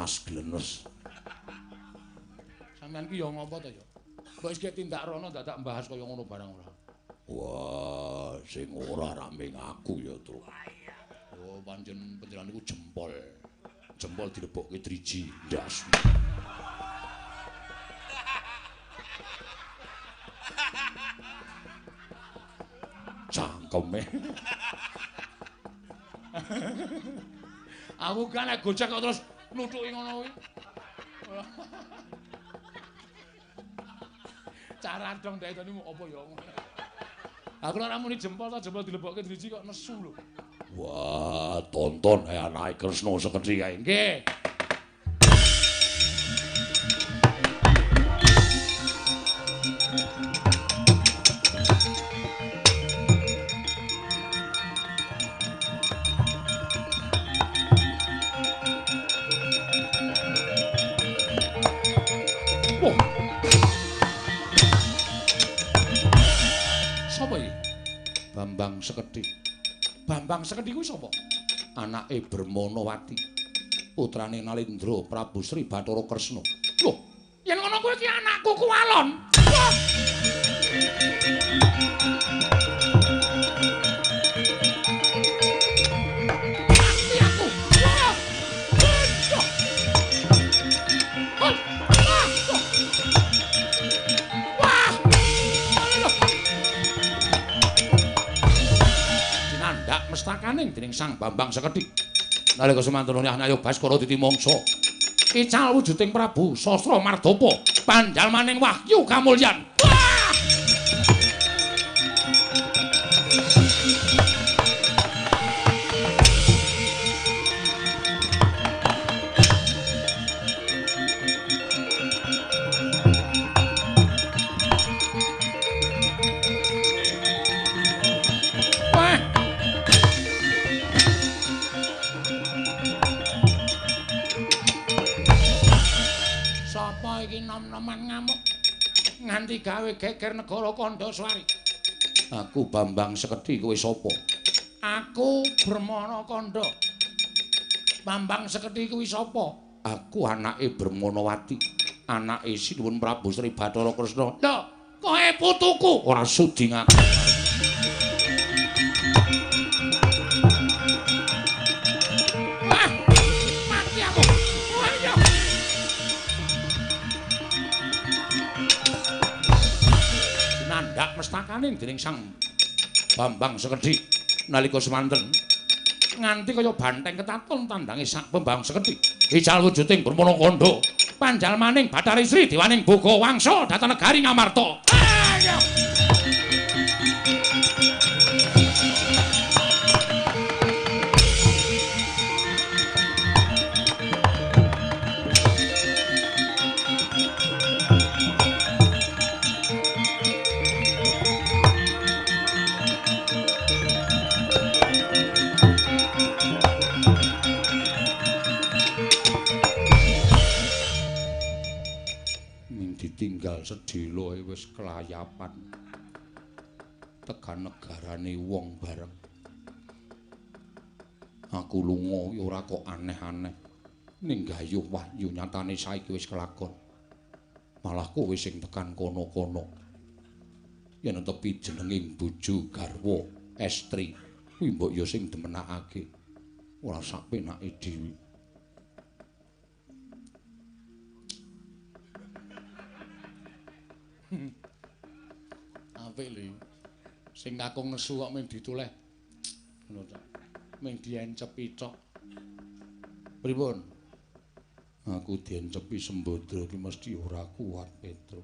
Glenes. Sampeyan ki ya ngopo to ya? Kok wis tindak rono dadak mbahas kaya ngono barang ora. Wah, sing ora rameng aku ya, Truk. Oh, pancen panjenengan niku jempol. Jempol dilebokke driji ndas. Cangkeme. Aku kan nek gojek kok terus nuthuki ngono kuwi. Cara dong ndek tani apa ya. Aku ora muni jempol ta jempol dilebokke driji kok nesu lho. Wah, tonton ae anake Kresna Seketi kae. Nggih. Bambang Seketi. Bambang Seketi kuwi sapa? Anake Bermanawati. Putrane Nalendra Prabu Sri Bathara Kresna. Lho, yen ngono kuwi iki anakku Kuwalon. Mati aku. Wah. Mestakaning dening Sang Bambang Seketi. Nalika semanten ayo Baskara titi mangsa. Ical wujuding Prabu Sasra Mardapa panjalmaning wahyu kamulyan. Wah! Nganti gawe geger negara Kandhaswari. Aku Bambang Sekedhi, kowe sapa? Aku Brahmana Kandha. Bambang Sekedhi kuwi sapa? Aku anake Brahmanawati, anake Sinuwun Prabu Sri Bathara Kresna. Lho, kowe putuku. Ora sudi ngaku. Wah, mati aku. Wah, iya. Nandhak mestakane dening Sang Bambang Sekedhi nalika semanten nganti kaya banteng ketaton tandange Sang Bambang Sekedhi. Ical wujuding Brahmana Kandha, panjalmaning Bathari Sri dewaning Boga Wangsa dhateng negari Ngamarta. Ayo. Ditinggal sedhela wis kelayapan tekan negarane wong bareng. Aku lunga ora kok aneh-aneh ning gayuh wahyu nyatane saiki wis kelakon. Malah kowe sing tekan kono-kono. Yen tepi jenenging bojo garwa estri kuwi mbok ya sing demenakake ora sak penake dhewe. Apik lho. Sing kakung nesu kok mung ditoleh. Ngono tok. Mung diencepi tok. Pripun? Aku diencepi Sembadra ki mesti ora kuat, Petruk.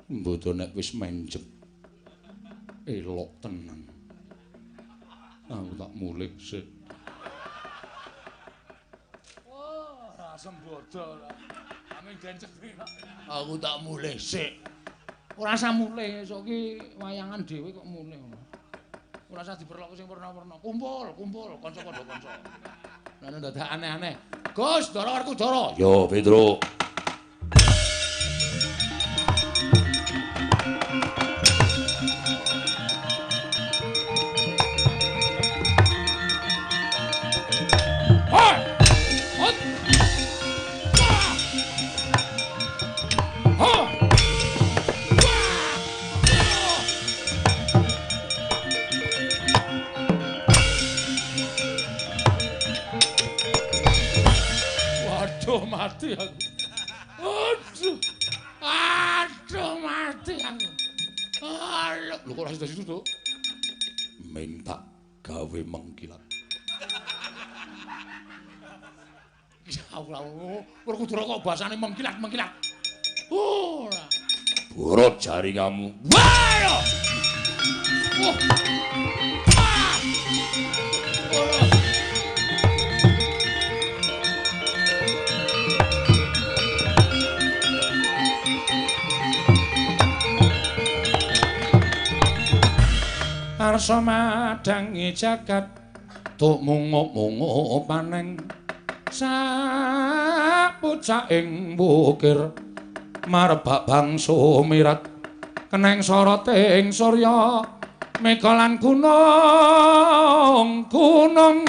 Sembadra nek wis menjep elok tenan. Aku tak mulih sik. Oh, ora Sembadra ora. Mung diencepi. Aku tak mulih sik. Ora usah mulih, esuk ki wayangan dhewe kok mulih ngono. Ora usah diperloki sing werna-werna. Kumpul, kumpul kanca padha kanca. Lah dadak aneh-aneh. Gus, Ndara Werkudara. Yo, Petruk. Mati aku. Aduh. Aduh mati aku. Aduh. Lho kok ora sida-sidu, Tuk? Minta gawe mengkilat. Ya Allah, Werkudara kok bahasane mengkilat-mengkilat. Ora. Borot jaringanmu. Wah! Wah. Ah. Arsa madhangi jagat tuk mungup-mungup paneng sapucaking wukir marbak bangsa mirat keneng soroting surya mega lan gunung-gunung.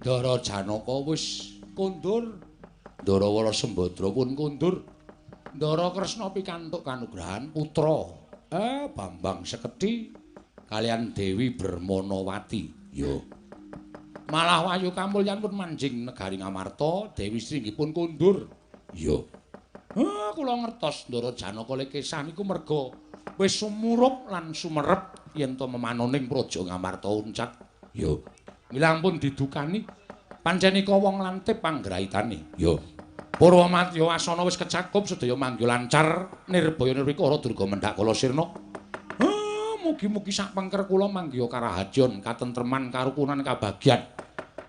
Ndara Janaka wis kondur, Ndara Wara Sembadra pun kondur, Ndara Kresna pikantuk kanugrahan putra Bambang Sekedhi kalian Dewi Bermanawati. Yo. Malah Wahyu Kamulyan pun manjing negari Ngamarta, Dewi Sri inggih pun kondur. Yo. Kula ngertos Ndara Janaka lekesah niku merga wis sumurup lan sumerep yen to memanoning praja Ngamarta uncat. Yo. Ngilang pun didukani Pancen ika wong lantip panggraitane. Ya. Purwamadya wasana wis kecakup sedaya manggya lancar nirbaya nirwikara durga mendhak kala sirna. Mugi-mugi sak pengker kula manggya karahajon, katentreman, karukunan, kabagyan.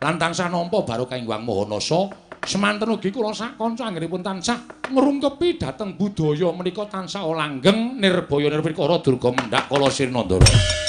Lan tansah nampa barokah ing Hyang Maha Nasa. Semanten ugi kula sak kanca anggenipun tansah ngrungkepi dhateng budaya menika tansah langgeng nirbaya nirwikara durga mendhak kala sirna ndara.